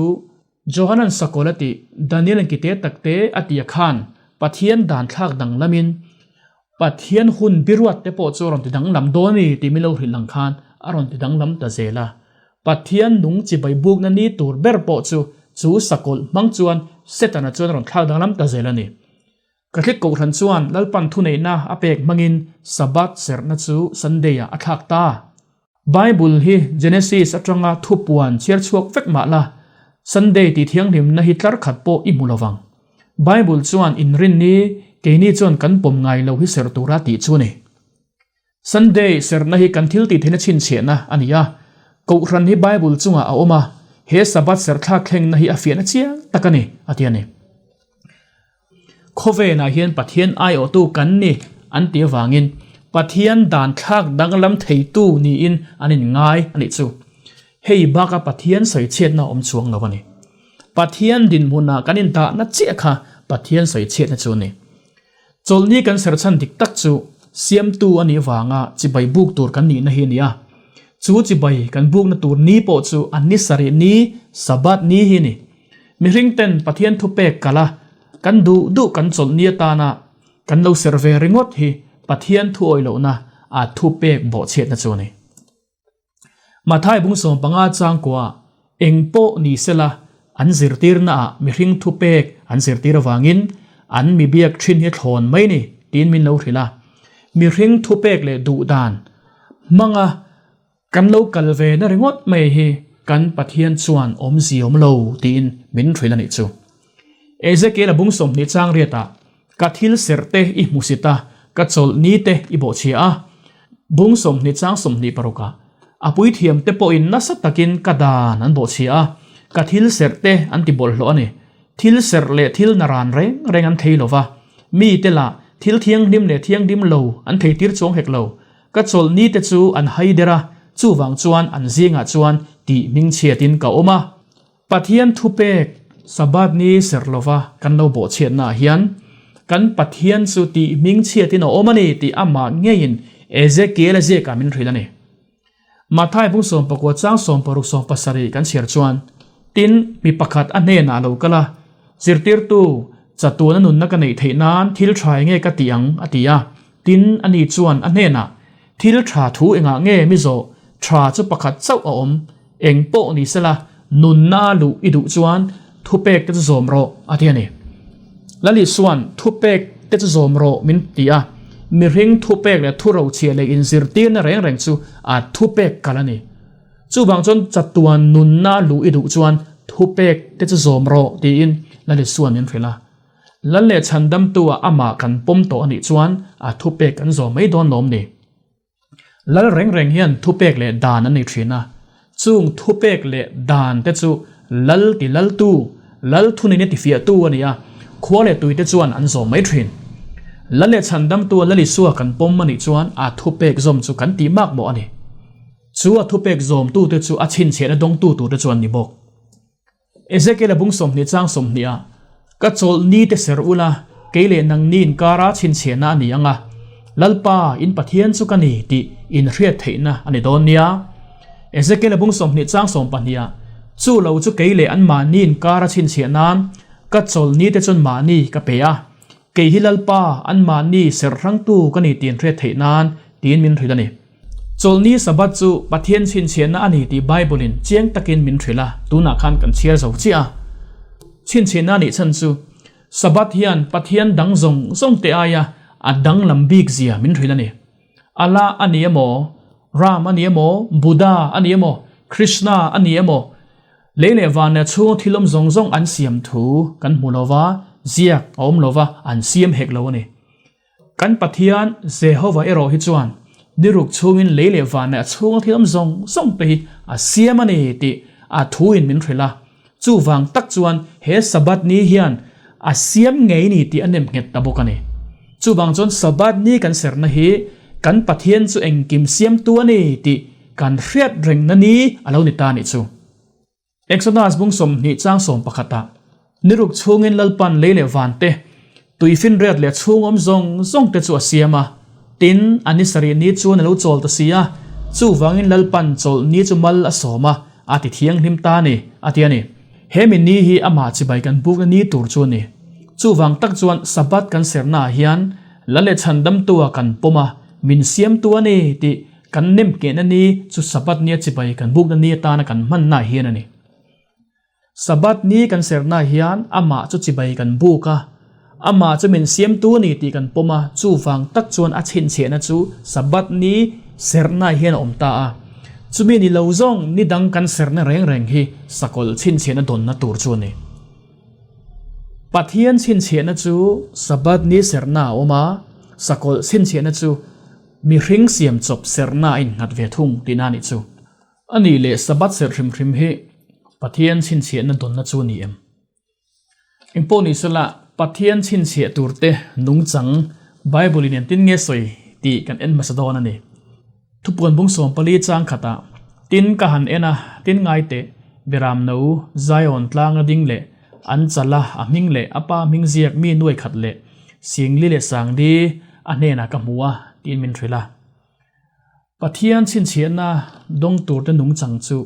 Johanan Sakawlh a tih Daniel-a'n kite takte a tih a khan Pathian dan thlak danglamin Pathian hun biruat te pawh chu a rawn ti danglam dawn a ni tih min lo hrilh ang khan a rawn ti danglam ta zel a. Pathian nung chibai bukna ni tur ber pawh chu chu sakawlh hmang chuan Setana chuan a rawn thlak danglam ta zel a ni. Catholic Kohhran chuan Lalpan thuneihna a pek hmangin Sabbath serhna chu Sunday-ah a thlak ta. Bible hi Genesis atanga thupuan chhiar chhuak vek mah la, Sunday tih thianghlimna hi tlar khat pawh i hmu lo vang. Bible chuan inrinni keini chuan kan pawm ngai lo hi serh tura tih chu a ni. Sunday serhna hi kan thil tih theihna chhinchhiahna a ni a, Kohhran hi Bible chungah a awm a, he Sabbath serhthlak thlengna hi a fiahna chiang tak a ni, a ti a ni. Khawvenah hian Pathian aiawhtu kan ni an tih avangin Pathian dan thlak danglam theitu niin an inngai a nih chu. Hei baka Pathian sawichhiatna a awm chuang lo a ni. Pathian dinhmunah kan indahna chiah kha Pathian sawichhiatna chu a ni. Chawlhni kan serchhan dik tak chu siamtu a nih vanga chibai buk tur kan nihna hi a ni a. Chu chibai kan bukna tur ni pawh chu a ni sarih ni, Sabbath ni hi a ni. Mihring ten Pathian thupek kal a, kan duh duh kan chawlhni atana kan lo ser ve ringawt hi Pathian thu awih lohna, a thupek bawhchhiatna chu a ni. Mathai bung 15 changkua eng pawh ni sela an zirtirnaah mihring thupek an zirtir avangin an mi biak thin hi thlawn mai ni tiin min lo hrilh a. Mihring thupek leh duhdan hmanga Kan lo kal ve na ringawt mai hi kan Pathian chuan awmzi awm lo tiin min hrilh a nih chu. Ezekiel-a bung 20 chang riatah, Ka thil serh te i hmusit a, ka chawlh ni te i bawhchhia a. Bung 20 chang 26ah, A puithiam te pawhin nasa takin ka dan an bawhchhia a, ka thil serh te an ti bawlhhlawh a ni. Thil serh leh thil naran reng reng an thei lo va, mite lah thil thianghlim leh thianghlim lo an theitir chuang hek lo. Ka chawlh ni te chu an hai der a, chuvang chuan an zingah chuan tih hmingchhiatin ka awm a. Pathian thupek Sabbath ni serh lova kan lo bawhchhiatnaah hian kan Pathian chu tih hmingchhiatin a awm a ni tih amah ngeiin Ezekiel-a ziakah min hrilh a ni. Matthai bung 19 chang 16 17 kan chhiar chuan, Tin, mi pakhat a hnenah a lo kal a, Zirtirtu, chatuana nunna ka neih theih nan thil tha enge ka tih ang? a ti a. Tin, ani chuan a hnenah, Thil tha thu engah nge mi zawh? Tha chu pakhat chauh a awm. Eng pawh ni sela, nunna luh i duh chuan thupek te chu zawm rawh, a ti a ni. Lali chuan thupek te chu zawm rawh min ti a, mihring thupek leh thurochhiah leh inzirtirna reng reng chu a thupek kal a ni. Chuvang chuan chatuan nunna luh i duh chuan thupek te chu zawm rawh tiin Lali chuan min hrilh a. Lal leh chhandamtu-ah amah kan pawm tawh a nih chuan a thupek kan zawm mai dawn lawm ni? Lal reng reng hian thupek leh dan an nei thin a, chung thupek leh dan te chu lal ti laltu, lal thuneihna tifiahtu a ni a, khua leh tui te chuan an zawm mai thin. Lal leh chhandamtu-a Lal Isua kan pawm a nih chuan a thupek zawm chu kan tih mak mawh a ni. Chu a thupek zawmtute chu a chhinchhiahna dawngtu turte chu an ni bawk. Ezekiel-a bung 20 chang 20 ah, Ka chawlh ni te ser ula, kei leh nangni inkara chhinchhiahna a ni ang a, Lalpa, in Pathian chu ka ni tih in hriat theihna a ni dawn nia. Ezekiel-a bung 20 chang 12 ah, Chu lo chu kei leh anmahni inkara chhinchhiah nan ka chawlh ni te chuan mahni ka pe a, kei hi Lalpa, anmahni serh hrangtu ka ni tih in hriat theih nan, tiin min hrilh a ni. Chawlhni Sabbath chu Pathian chhinchhiahna a ni tih Bible-in chiang takin min hrilh a, tunah khan kan chhiar zo chiah a. Chhinchhiahna a nih chhan chu Sabbath hian Pathian dang zawng zawng te aia a danglam bik zia min hrilh a ni. Allah a ni emaw, Ram a ni emaw, Buddha a ni emaw, Krishna a ni emaw, lei leh van leh chhunga thil awm zawng zawng an siam thu kan hmu lo va, ziak a awm lo va, an siam hek lo a ni. Kan Pathian, Jehovah erawh hi chuan ni ruk chhungin lei leh van leh a chhunga thil awm zawng zawng te hi a siam a ni tih a thuin min hrilh a. Chuvang tak chuan he Sabbath ni hian a siam ngei ni tih a nem nghet ta bawk a ni. Chuvang chuan Sabbath ni kan serna hi kan Pathian chu engkim siamtu a ni tih kan hriat rengna ni a lo ni ta a nih chu. Exodus bung 20 chang 11 ah, Ni ruk chhungin Lalpan lei leh van te, tui finriat leh chhung awm zawng zawng te chu a siam a. Tin, a ni sarih ni chuan a lo chawl ta si a, chuvangin Lalpan chawlh ni chu mal a sawm a, a ti thianghlim ta a ni, a ti a ni. He mi ni hi amah chibai kan bukna ni tur chu a ni. Chuvang tak chuan Sabbath kan sernaah hian Lal leh Chhandamtu-a kan pawm a, min siamtu a ni tih Kan nemkehna ni chu Sabbath nia chibai kan bukna ni atana kan hmanna hian a ni. Sabbath ni kan serna hian amah chu chibai kan buk a, amah chu min siamtu a ni tih kan pawm a, chuvang tak chuan a chhinchhiahna chu Sabbath ni serna hian a awm ta a. Chumi ni lo zawng ni dang kan serna reng reng hi sakawlh chhinchhiahna dawnna tur chu a ni. Pathian chhinchhiahna chu Sabbath ni serna a awm a, sakawlh chhinchhiahna chu Mihring siam chawp serhna a innghat ve thung tihna a nih chu. A nih leh Sabbath serh hrim hrim hi Pathian chhinchhiahna dawnna chu a ni em? Engpawh ni sela, Pathian chhinchhiah turte nungchang Bible in engtin nge sawi tih kan en hmasa dawn a ni. Thupuan bung 14 chang khatah, Tin ka han en a, tin ngai teh, Beram no, Zion tlanga ding leh an chal a, a hming leh a pa hming ziak mi nuai khat leh Singli leh Sangli a hnenah ka hmu a, tiin min hrilh a. Pathian chhinchhiahna dawng turte nungchang chu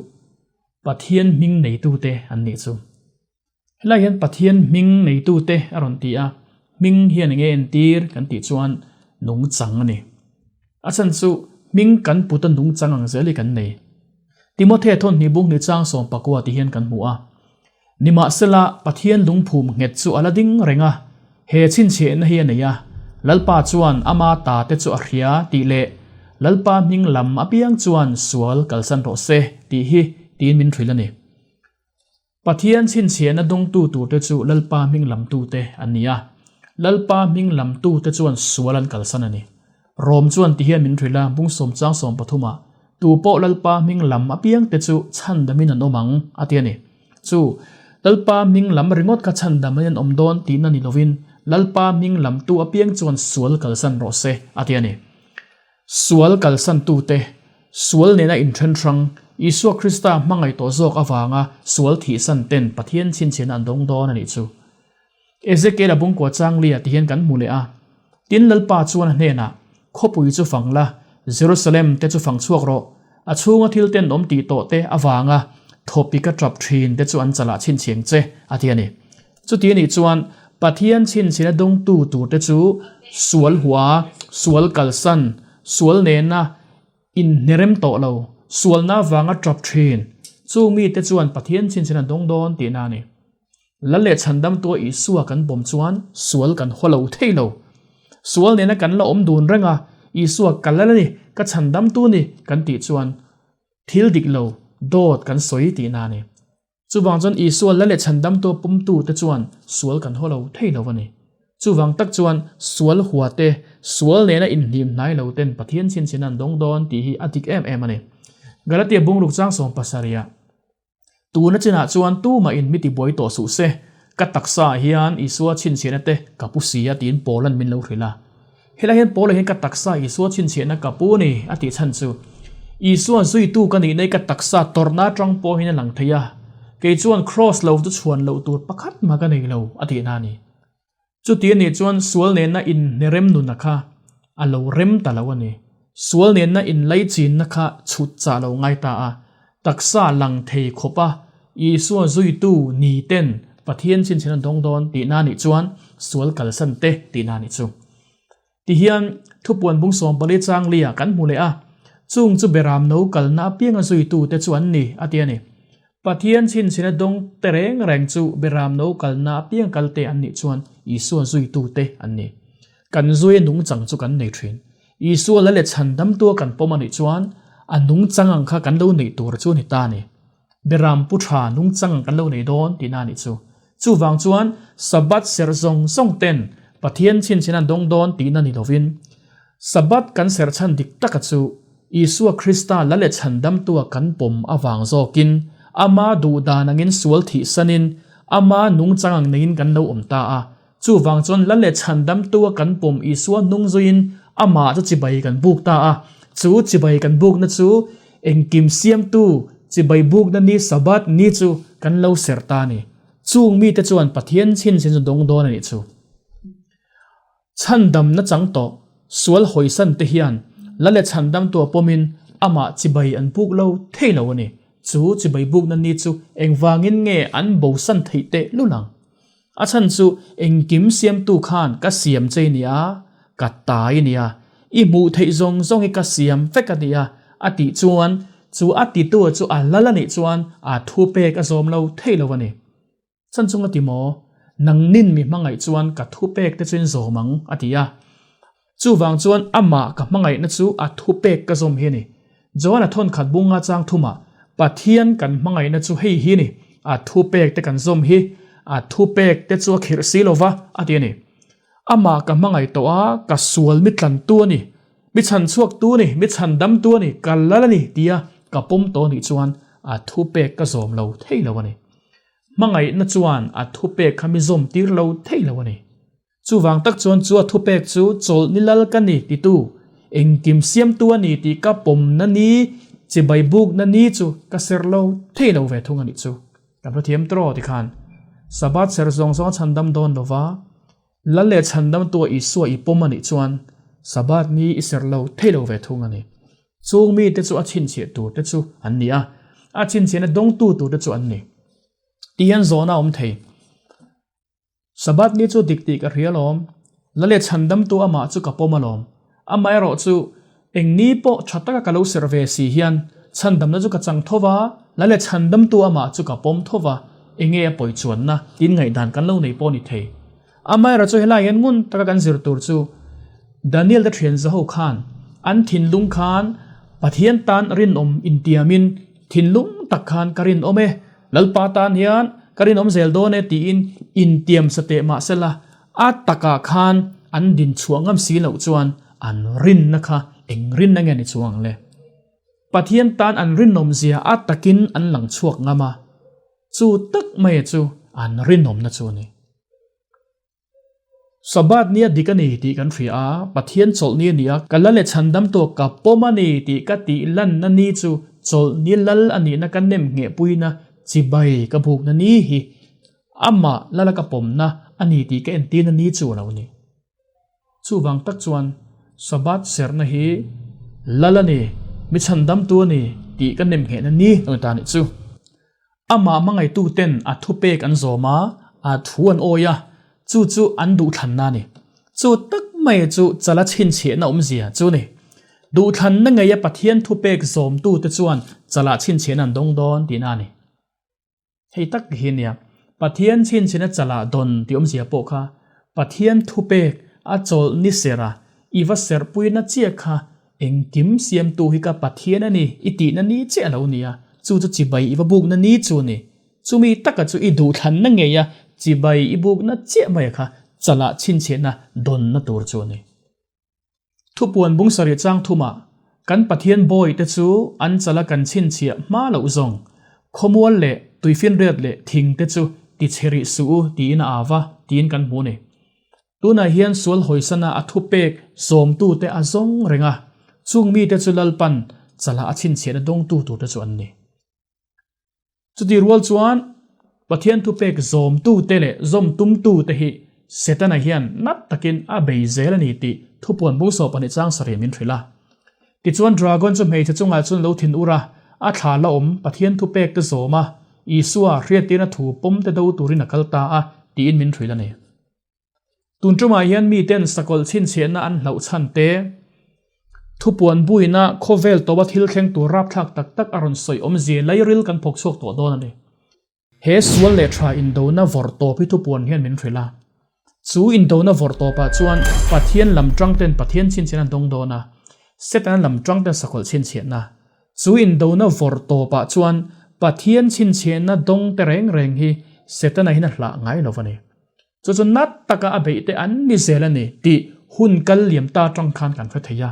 Pathian hming neitute an nih chu. Helai hian Pathian hming neitute a rawn ti a, hming hian enge entir kan tih chuan nungchang a ni. A chhan chu hming kan put a nungchang ang zel hi kan nei. Timothea thawn hnih bung hnih chang 19 ti hian kan hmu a. Nimahsela, Pathian lungphum nghet chu a la ding reng a, he chhinchhiahna hi a nei a, Lalpa chuan ama ta te chu a hria tih leh Lalpa hming lam apiang chuan sual kalsan rawh se tih hi tiin min hrilh a ni. Pathian chhinchhiahna dawngtu turte chu Lalpa hming lamtute an ni a, Lalpa hming lamtute chuan sual an kalsan a ni. Rom chuan ti hian min hrilh a, bung sawmchang sawmpathumah, Tu pawh Lalpa hming lam apiangte chu chhandamin an awm ang, a ti a ni. Chu, Lalpa hming lam ringawt kha chhandamin an awm dawn tihna ni lovin, Lalpa hming lamtu apiang chuan sual kalsan rawh se, a ti a ni. Sual kalsantute, sual nena inthen hrang, Isua Krista hmangaih tawh zawk avanga sual thihsan ten Pathian chhinchhiahna an dawng dawn a nih chu. Ezekiel-a bungkua chang lia ti hian kan hmu leh a. Tin Lalpa chuan a hnenah, Khawpui chu fang la, Jerusalem te chu fang chhuak rawh, a chhunga thil ten awm tih tawh te avanga thawpik a tap thin te chu an chalah chhinchhiang che, a ti a ni. Chuti anih chuan Pathian chhinchhina dawngtu turte chu sual hua, sual kalsan, sual nena inhnerem tawh lo, sualna avanga tap thin, chung mite chuan Pathian chhinchhina an dawng dawn tihna a ni. Lal leh chhandamtua Isua kan pawm chuan sual kan haw lo thei lo. Sual nena kan la awm dun reng a, Isua ka lal a ni, ka chhandamtu a ni kan tih chuan thil dik lo, dawt kan sawi tihna a ni. Chuvang chuan Isua la leh chhandamtu pumtute chuan sual kan haw lo thei lo a ni. Chuvang tak chuan sual hua te, sual nena inhnim hnai lo ten Pathian chhinchhin an dawng dawn tih hi a dik em em a ni. Galatia bungruk chang 70 ah, Tuna chinah chuan tumah in mi tibuai tawh suh se, ka taksa ah hian Isua chhinchhiahna te ka pu si a tiin Paula'n min lo hrilh a. Helai hian Paula hian ka taksa Isua chhinchhiahna ka pu ni a tih chhan chu Isua zuitu ka nihna hi ka taksa tawrhna atang pawh hian a lang thei a, kei chuan kraws lo chu chhuan loh tur pakhat mah ka nei lo a tihna a ni. Chuti a nih chuan sual nena inhnerem nuna kha a lo rem ta lo a ni. Sual nena inlaichinna kha chhut chah lo ngai ta a, taksa lang thei khawpa Isua zuitu ni ten Pathian chhinchhin an dawng dawn tihna a nih chuan sual kalsan te tihna a nih chu. Tihian thupuan bung 14 chang lia kan hmu leh a, chung chu beram no kalna apianga zuitute chu an ni a ti a ni. Pathian chhinchhina dawng te reng reng chu beram no kalna apiang kalte an nih chuan Isua zuitute an ni. Kan zui a nungchang chu kan nei thin. Isua la leh chhandamtua kan pawm a nih chuan a nungchang ang kha kan lo neih tur chu a ni ta a ni. Beram pu tha nungchang ang kan lo nei dawn tihna a nih chu. Chuvang chuan Sabbath serh zawng zawng ten Pathian chhinchhin an dawng dawn tihna ni lovin, Sabbath kan serh chhan dik taka chu Isua Krista la leh chhandamtua kan pawm avang zawkin ama duhdan angin sual thihsanin ama nungchang ang neiin kan lo awm ta a. Chuvang chuan la leh chhandamtua kan pawm Isua hnung zuiin amah chu chibai kan buk ta a. Chu chibai kan bukna chu Engkim siamtu chibai bukna ni Sabbath ni chu kan lo serh ta a ni. Chung mite chuan Pathian chhinchhin chu dawng dawn a nih chu. Chhandamna chang tawh sual hawisan te hian la leh chhandamtua pawmin amah chibai an buk lo thei lo a ni. Chu chibai bukna ni chu engvangin nge an bosan theih teh lul ang? A chhan chu engkim siamtu khan ka siam che i nia, ka ta i nia, i hmuh theih zawng zawng hi ka siam vek a nia a tih chuan chu a titu chu a lal a nih chuan a thu pek a zawm lo thei lo a ni. Chhan chung a ti maw? Nangnin mi hmangaih chuan ka thu pek te chu in zawm ang a ti a. Chuvang chuan amah ka hmangaihna chu a thupek ka zawm hi a ni. Joana thawnkhat bunga chang thumah, Pathian kan hmangaihna chu hei hi a ni, a thupek te kan zawm hi, a thupek te chu a khirh si lo va, a ti a ni. Amah ka hmangaih tawh a, ka sual mi tlantu a ni, mi chhanchhuaktu a ni, mi chhandamtu a ni, ka lal a ni tia ka pawm tawh a nih chuan a thupek ka zawm lo thei lo a ni. Hmangaihna chuan a thupek kha mi zawm tir lo thei lo a ni. Chuvang tak chuan chu a thupek chu chawlh ni lal ka ni titu, engkim siamtu a ni tih ka pawmna ni, chibai bukna ni chu ka serh lo thei lo ve thung a nih chu. Kan hrethiam tawh ti khan Sabbath serh zawng zawng a chhandam dawn lo va, lal leh chhandamtua Isua i pawm a nih chuan Sabbath ni i serh lo thei lo ve thung a ni. Chung mite chu a chhinchhiah tur te chu an ni a, a chhinchhiahna dawngtu tur te chu an ni. Tih hian zawhna a awm thei. Sabbath ni chu dik tih ka hria alawm. La leh chhandamtu amah chu ka pawm alawm. Amaherawh chu, Eng ni pawh tha taka ka lo serh ve si hian chhandamna chu ka chang tho va, la leh chhandamtu amah chu ka pawm tho va, enge a pawi chuanna tiin ngaihdan kan lo nei pawh a ni thei. Amaherawhchu chu helai hian ngun taka kan zir tur chu Daniel te thian zaho khan an thinlung khan Pathian tan rinawm intiamin thinlung tak khan ka rinawm e, Lalpa tan hian ka rinawm zel dawn e tiin intiam sa teh mah sela a takah khan an din chhuah ngam si loh chuan an rinna kha eng rinna nge ni chuang le? Pathian tan an rinawm zia a takin an lang chhuak ngam a, chu tak mai chu an rinawmna chu a ni. Sabbath nia dik a ni tih kan hria a, Pathian chawlh ni a ni a, ka la leh chhandam tawk ka pawm a ni tih ka tih lanna ni chu chawlh ni lal a nihna ka nem nghehpuina chibai ka bukna ni hi amah lala ka pawmna a ni tih ka entirna ni chu a lo ni. Chuvang tak chuan Sabbath serhna hi lal a ni, mi chhandamtu a ni tih ka nem nghehna ni a ni ta nih chu. Amah hmangaihtu ten a thupek an zawm a, a thu an awi a, chu chu an duhthlanna a ni. Chu tak mai chu chala chhinchhiahna awmzia chu ni. Duhthlanna ngeia Pathian thupek zawmtute chuan chalah chhinchhiahna an dawng dawn tihna a ni. Hei tak hi nia, Pathian chhinchhiahna chalah dawn tih awmzia pawh kha Pathian thupek a chawlh ni serh a, i va serhpuina chiah kha Engkim siamtu hi ka Pathian a ni, i tihna ni chiah a lo ni a, chu chu chibai i va bukna ni chu a ni. Chumi taka chu i duhthlanna ngei a, chibai i bukna chiah mai kha chalah chhinchhiahna dawnna tur chu a ni. Thupuan bung sarih chang thumah kan Pathian bawi te chu an chala kan chhinchhiah hma loh zawng, khawmual leh tuifinriat leh thing te chu tichhe rih suh u tiin a au va tiin kan hmu a ni. Tunah hian sual hawisana a thupek zawmtute a zawng reng a, chung mite chu Lalpan chalah a chhinchhiahna dawngtu turte chu an ni. Chutih rual chuan Pathian thupek zawmtute leh zawmtumtute hi Setana hian nat takin a bei zel a ni tih thupuan bung sawh pahnih chang sarih min hrilh a. Tichuan dragon chu hmeichhe chungah chuan lo thin ur a, a thla la awm Pathian thupek te zawm a, Isua hriattirna thu pawm te do turin a kal ta a tiin min hrilh a ni. Tun tumah hian miten sakawlh chhinchhiahna an hlauh chhan te, thupuan buina khawvel tawpa thil thleng tur rapthlak tak tak a rawn sawi awmzia lairil kan phawk chhuak tawh dawn a ni. He sual leh tha indona vawrh tawp hi thupuan hian min hrilh a. Chu indona vawrh tawpah chuan Pathian lam tang ten Pathian chhinchhiahna an dawng dawn a, Setana lam tang ten sakawlh chhinchhiahna. Chu indona vawrh tawpah chuan Pathian chhinchhiahna dawng te reng reng hi Setana hian a hlah ngai lo a ni. Chu chu nat taka a beih te an ni zel a ni tih hun kal liam ta atang khan kan hre thei a.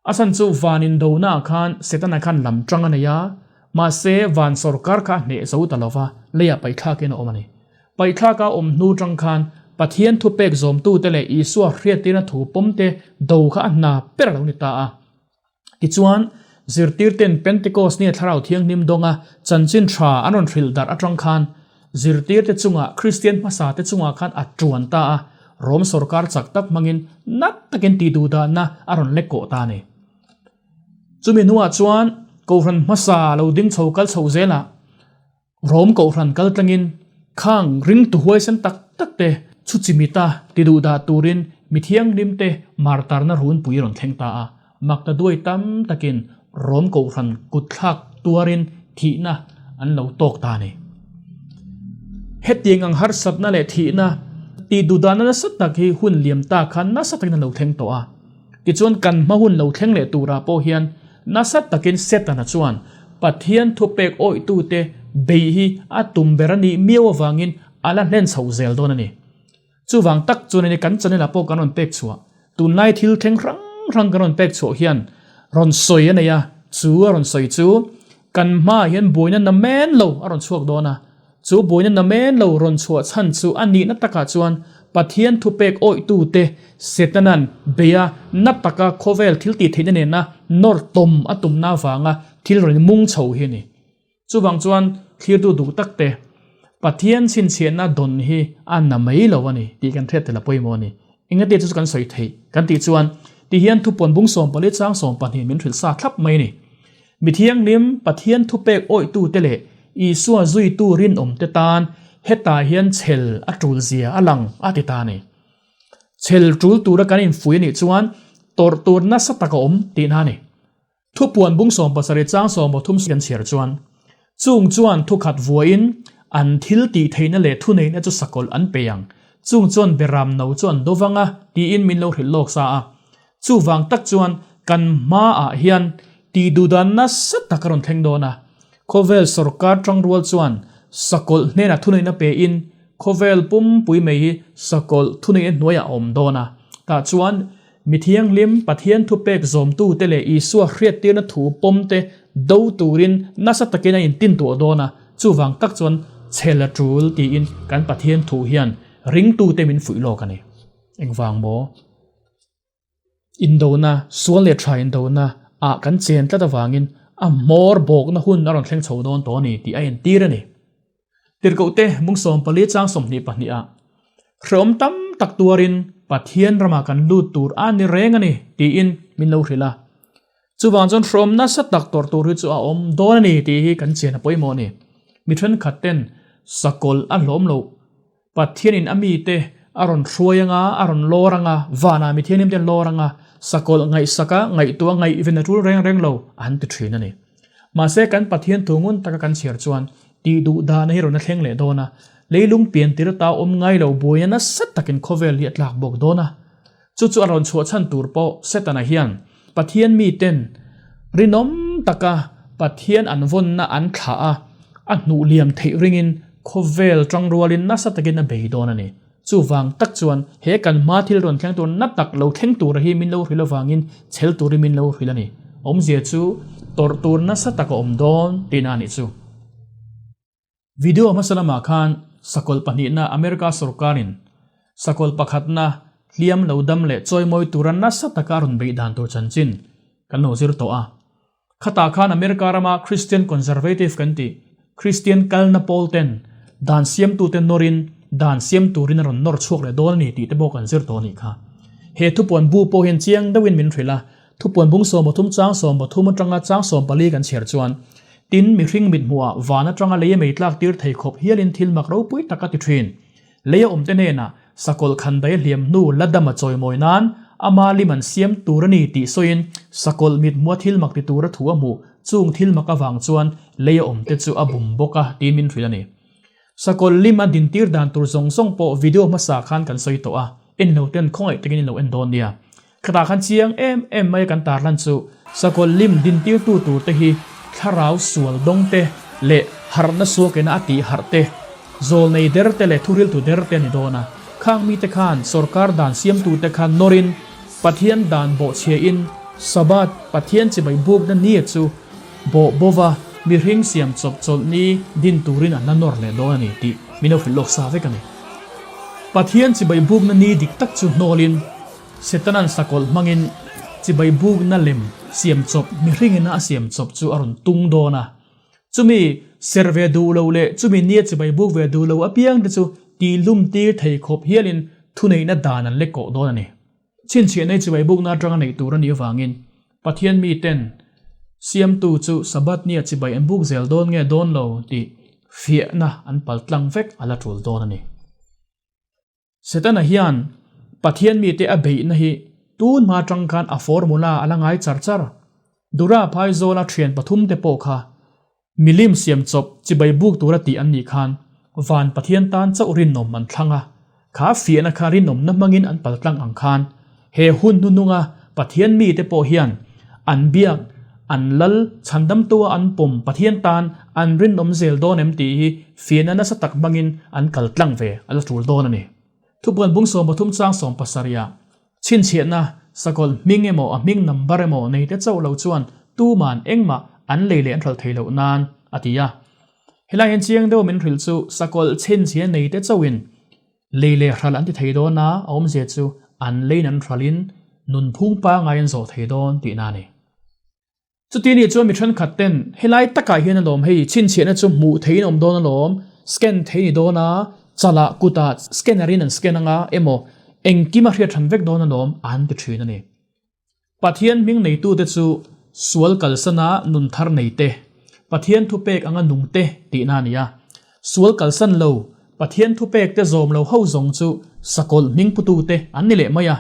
A chhan chu van indona ah khan Setana khan lam tang a nei a, mahse van sawrkar kha a hneh zo ta lo va, leiah paihthlakin a awm a ni. Paihthlaka a awm hnu tang khan Pathian thupek zawmtute leh Isua hriattirna thu pawmte do kha a hna ber a lo ni ta a. Tichuan, zirtirten Pentecost nia Thlarau Thianghlim dawnga chanchin tha an rawn hrilh darh atang khan zirtirte chungah Kristian hmasate chungah khan a tuan ta a, Rom sawrkar chak tak hmangin nat takin tihduhdahna a rawn lek kawh ta a ni. Chumi hnuah chuan Kohhran hmasa lo ding chho kal chho zelah Rom Kohhran kal tlangin khang ringtu huaisen tak tak te chu chimita ti duh dah turin mi thianghlim te martarna runpui rawn thleng ta a, makta duai tam takin Rom Kohhran kutthlak tuarin thihna an lo tawk ta a ni. Hetiang ang harsatna leh thihna ti duh dahna nasa tak hi hun liam ta khan nasa takin a lo thleng tawh a. Tichuan kan hma hun lo thleng leh turah pawh hian nasa takin Setana chuan Pathian thupek awihtute bei hi a tum ber a nih miau avangin a la hlen chho zel dawn a ni. Chuvang tak chuan a ni kan channel ah pawh kan rawn pek chhuah. Tunlai thil thleng hrang hrang kan rawn pek chhuah hian rawn sawi a nei a, chu a rawn sawi chu kan hmaah hian buaina namen lo a rawn chhuak dawn a, Chu buaina namen lo rawn chhuah chhan chu a nihna takah chuan Pathian thupek awihtute Setana'n beia na taka khawvel thil tih theihna nena nawr tawm a tumna avanga thil rawn mung chho hi a ni. Chuvang chuan thlirtu duh takte Pathian chhinchhiahna dawn hi a na mai lo a ni tih kan hriat tel a pawimawh a ni. Engati chu kan sawi theih kan tih chuan tihian thupawn bung 14 chang 12 min hrilh sa thlap mai a ni. Mi thianghlim Pathian thupek awihtute leh Isua zuitu rinawmte tan hetah hian chhel a tul zia a lang a ti ta a ni. Chhel tul tura kan infui a nih chuan Tawrh tur nasa tak a awm tihna a ni. Thupuan bung 70 chang 30 kan chhiar chuan, Chung chuan thukhat vuahin an thil tih theihna leh thuneihna chu sakawlh an pe ang, chung chuan beram no chu an do vang a, tiin min lo hrilh lawk sa a. Chuvang tak chuan kan hmaah hian tih duhdan nasa tak a rawn thleng dawn a. Khawvel sawrkar tangrual chuan sakawlh hnenah thuneihna pein khawvel pumpui mai hi sakawlh thuneihna hnuaiah a awm dawn a. Tah chuan Mi thianghlim, Pathian thupek zawmtute leh Isua hriattirna thu pawmte do turin nasa takin a intintuah dawn a, chuvang tak chuan chhel a tul tiin kan Pathian thu hian ringtute min fuih lawk a ni. Engvang maw? Indona, sual leh tha indona ah kan chen tlat avangin a hmawr bawkna hun a rawn thleng chho dawn tawh a ni tih a entir a ni. Tirhkohte mung 14 chang 22 ah Hreawm tam tak tuarin Pathian ramah kan lut tur a ni reng a ni tiin min lo hrilh a. Chuvang chuan hreawm nasa tak tawrh tur hi chu a awm dawn a ni tih hi kan chian a pawimawh a ni. Mi thenkhat ten sakawlh a hlawm loh Pathianin a mite a rawn hruai anga, a rawn lawr anga, vanah mi thianghlim te an lawr anga, sakawlh ngaihsaka ngaihtuah ngaihven a tul reng reng lo an ti thin a ni. Mahse kan Pathian thu ngun taka kan chhiar chuan tih duh dahna hi rawn a thleng leh dawn a, leilung pian tir ata awm ngai lo buaina nasa takin khawvel hi a tlak bawk dawn a. Chu chu a rawn chhuah chhan tur pawh Setana hian Pathian miten rinawm taka Pathian an vawnna an thlah a, a hnuh liam theih ringin khawvel tangrualin nasa takin a bei dawn a ni. Chuvang tak chuan he kan hma thil rawn thleng tur na tak lo thleng tura hi min lo hrilh avangin chhel turin min lo hrilh a ni. Awmzia chu tawrh tur nasa tak a awm dawn tihna a nih chu. Video hmasa lamah khan sakawlh pahnihna America sorkarin sakawlh pakhatna hliam lo dam leh chawimawi tura nasa taka a rawn beih dan tur chanchin kan lo zir tawh a. Khatah khan America rama Christian Conservative kan tih Christian kalna pawl ten dan siamtute nawrin dan siam turin a rawn nawr chhuak leh dawn a ni tih te pawh kan zir tawh a nih kha. He thupuan bu pawh hian chiang deuhin min hrilh a, thupuan bung 13 chang 13 atanga chang 14 kan chhiar chuan Tin, mihring mithmuhah van atanga lei a mei tlak tir thei khawp hialin thil mak ropui tak a ti thin. Lei a awmte hnenah sakawlh khandai a hliam hnu la dam a chawimawi nan ama lim an siam tur a ni tih sawiin sakawlh mithmuha thil mak ti tura thu a hmuh chung thil mak avang chuan lei a awmte chu a bum bawk a tiin min hrilh a ni. Sakawlh lim a dintir dan tur zawng zawng pawh video hmasa khan kan sawi tawh a, en lo ten khawngaih takin in lo en dawn nia. Khatah khan chiang em em mai a kan tarlan chu sakawlh lim dintirtu tur te hi thlarau sual dawng te leh harhna suakena a tih harh te, zawlnei der te leh thuriltu der te a ni dawn a. Khang mite khan sorkar dan siamtu te khan nawrin Pathian dan bawhchhiain Sabbath Pathian chibai bukna ni chu Bawh bova mihring siam chawp chawlh ni din turin an la nawr leh dawn a ni tih min lo hrilh lawk sa vek a ni. Pathian chibai bukna ni dik tak chu hnawlin Setanan sakawlh hmangin chibai bukna lem siam chawp mihringina a siam chawp chu a rawn tung dawn a. Chumi serh ve duh lo leh chumi nia chibai buk ve duh lo apiang te chu tihlum tir thei khawp hialin thuneihna dan an lekawh dawn a ni. Chhinchhiahna hi chibai bukna atanga neih tur a nih avangin Pathian miten Siamtu chu Sabbath nia chibai an buk zel dawn nge dawn lo tih fiahna an pal tlang vek a la tul dawn a ni. Setana hian Pathian mite a beihna hi tun hma atang khan a formula a la ngai char char. Dura phaizawla thian pathumte pawh kha Milim siam chawp chibai buk tura tih an nih khan van Pathian tan chauh rinawm an thlang a, kha fiahna kha rinawmna hmangin an paltlang ang khan he hun hnuhnunga Pathian mite pawh hian an biak, an lal, chhandamtua an pawm Pathian tan an rinawm zel dawn em tih hi fiahna nasa tak hmangin an kaltlang ve a la tul dawn a ni. Thupuan bung 13 chang 17 ah Chhinchhiahna, sakawlh hming emaw a hming number emaw nei te chauh lo chuan tuman engmah an lei leh an hralh thei loh nan, a ti a. Helai hian chiang deuh min hrilh chu sakawlh chhinchhiah nei te chauhin lei leh hralh an ti thei dawn a, a awmzia chu an leiin an hralhin nunphung pangai an zawh thei dawn tihna a ni. Chuti nih chuan mi thenkhat ten helai takah hian alawm hei chhinchhiahna chu hmuh theihin awm dawn alawm, scan thei ni dawn a, chalah kutah scanner in an scan anga emaw engkim a hriat hran vek dawn alawm an ti thin a ni. Pathian hming neitute chu sual kalsana nun thar nei te, Pathian thupek anga nung te tihna a ni a. Sual kalsan lo, Pathian thupek te zawm lo ho zawng chu sakawlh hming putute an ni leh mai a.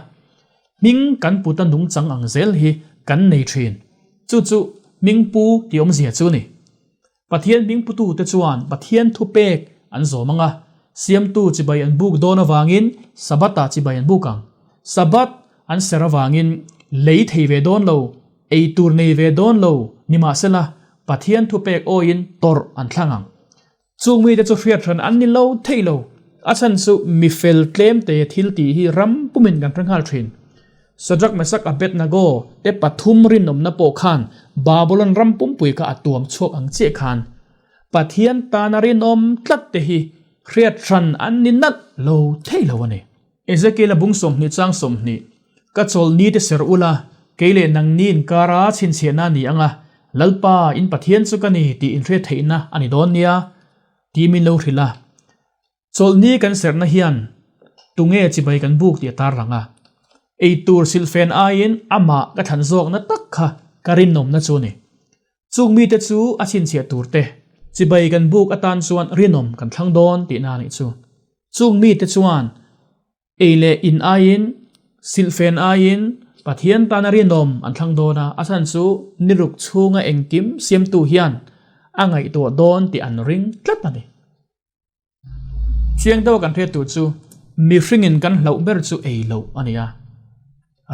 Hming kan puta nungchang ang zel hi kan nei thin. Chu chu hming pu tih awmzia chu ni. Pathian hming putute chuan Pathian thupek an zawm ang a, Siamtu chibai an buk dawn avangin Sabbath-ah chibai an buk ang. Sabbath an ser avangin lei thei ve dawn lo, ei tur nei ve dawn lo nimahsela Pathian thupek awiin tawrh an thlang ang. Chung mite chu hriat hran an ni lo thei lo. A chhan chu mi fel tlemte thil tih hi ram pumin kan hre nghal thin. Shadrach, Meshach, Abednego te pathum rinawmna pawh khan Babylon ram pumpui kha a tuam chhuak ang chiah khan Pathian tana rinawm tlat te hi hriat hran an ni nalh lo thei lo a ni. Ezekiel-a bung 20 chang 20, Ka chawlhni te ser ula, kei leh nangni inkara chhinchhiahna a ni ang a, Lalpa, in Pathian chu ka ni tih inhriat theihna a ni dawn nia, tih min lo hrilh a. Chawlhni kan serhna hian tunge chibai kan buk tih a tarlang a. Eitur silhfen aiin amah ka thlan zawkna tak kha ka rinawmna chu a ni. Chung mite chu a chhinchhiah tur te, chibai kan buk atan chuan rinawm kan thlang dawn tihna a nih chu. Chung mite chuan ei leh in aiin, silhfen aiin Pathian tana rinawm an thlang dawn a, a chhan chu niruk chhunga engkim siamtu hian a ngaihtuah dawn tih an ring tlat a ni. Chiang deuha kan hriat tur chu mihringin kan hlauh ber chu ei loh a ni a,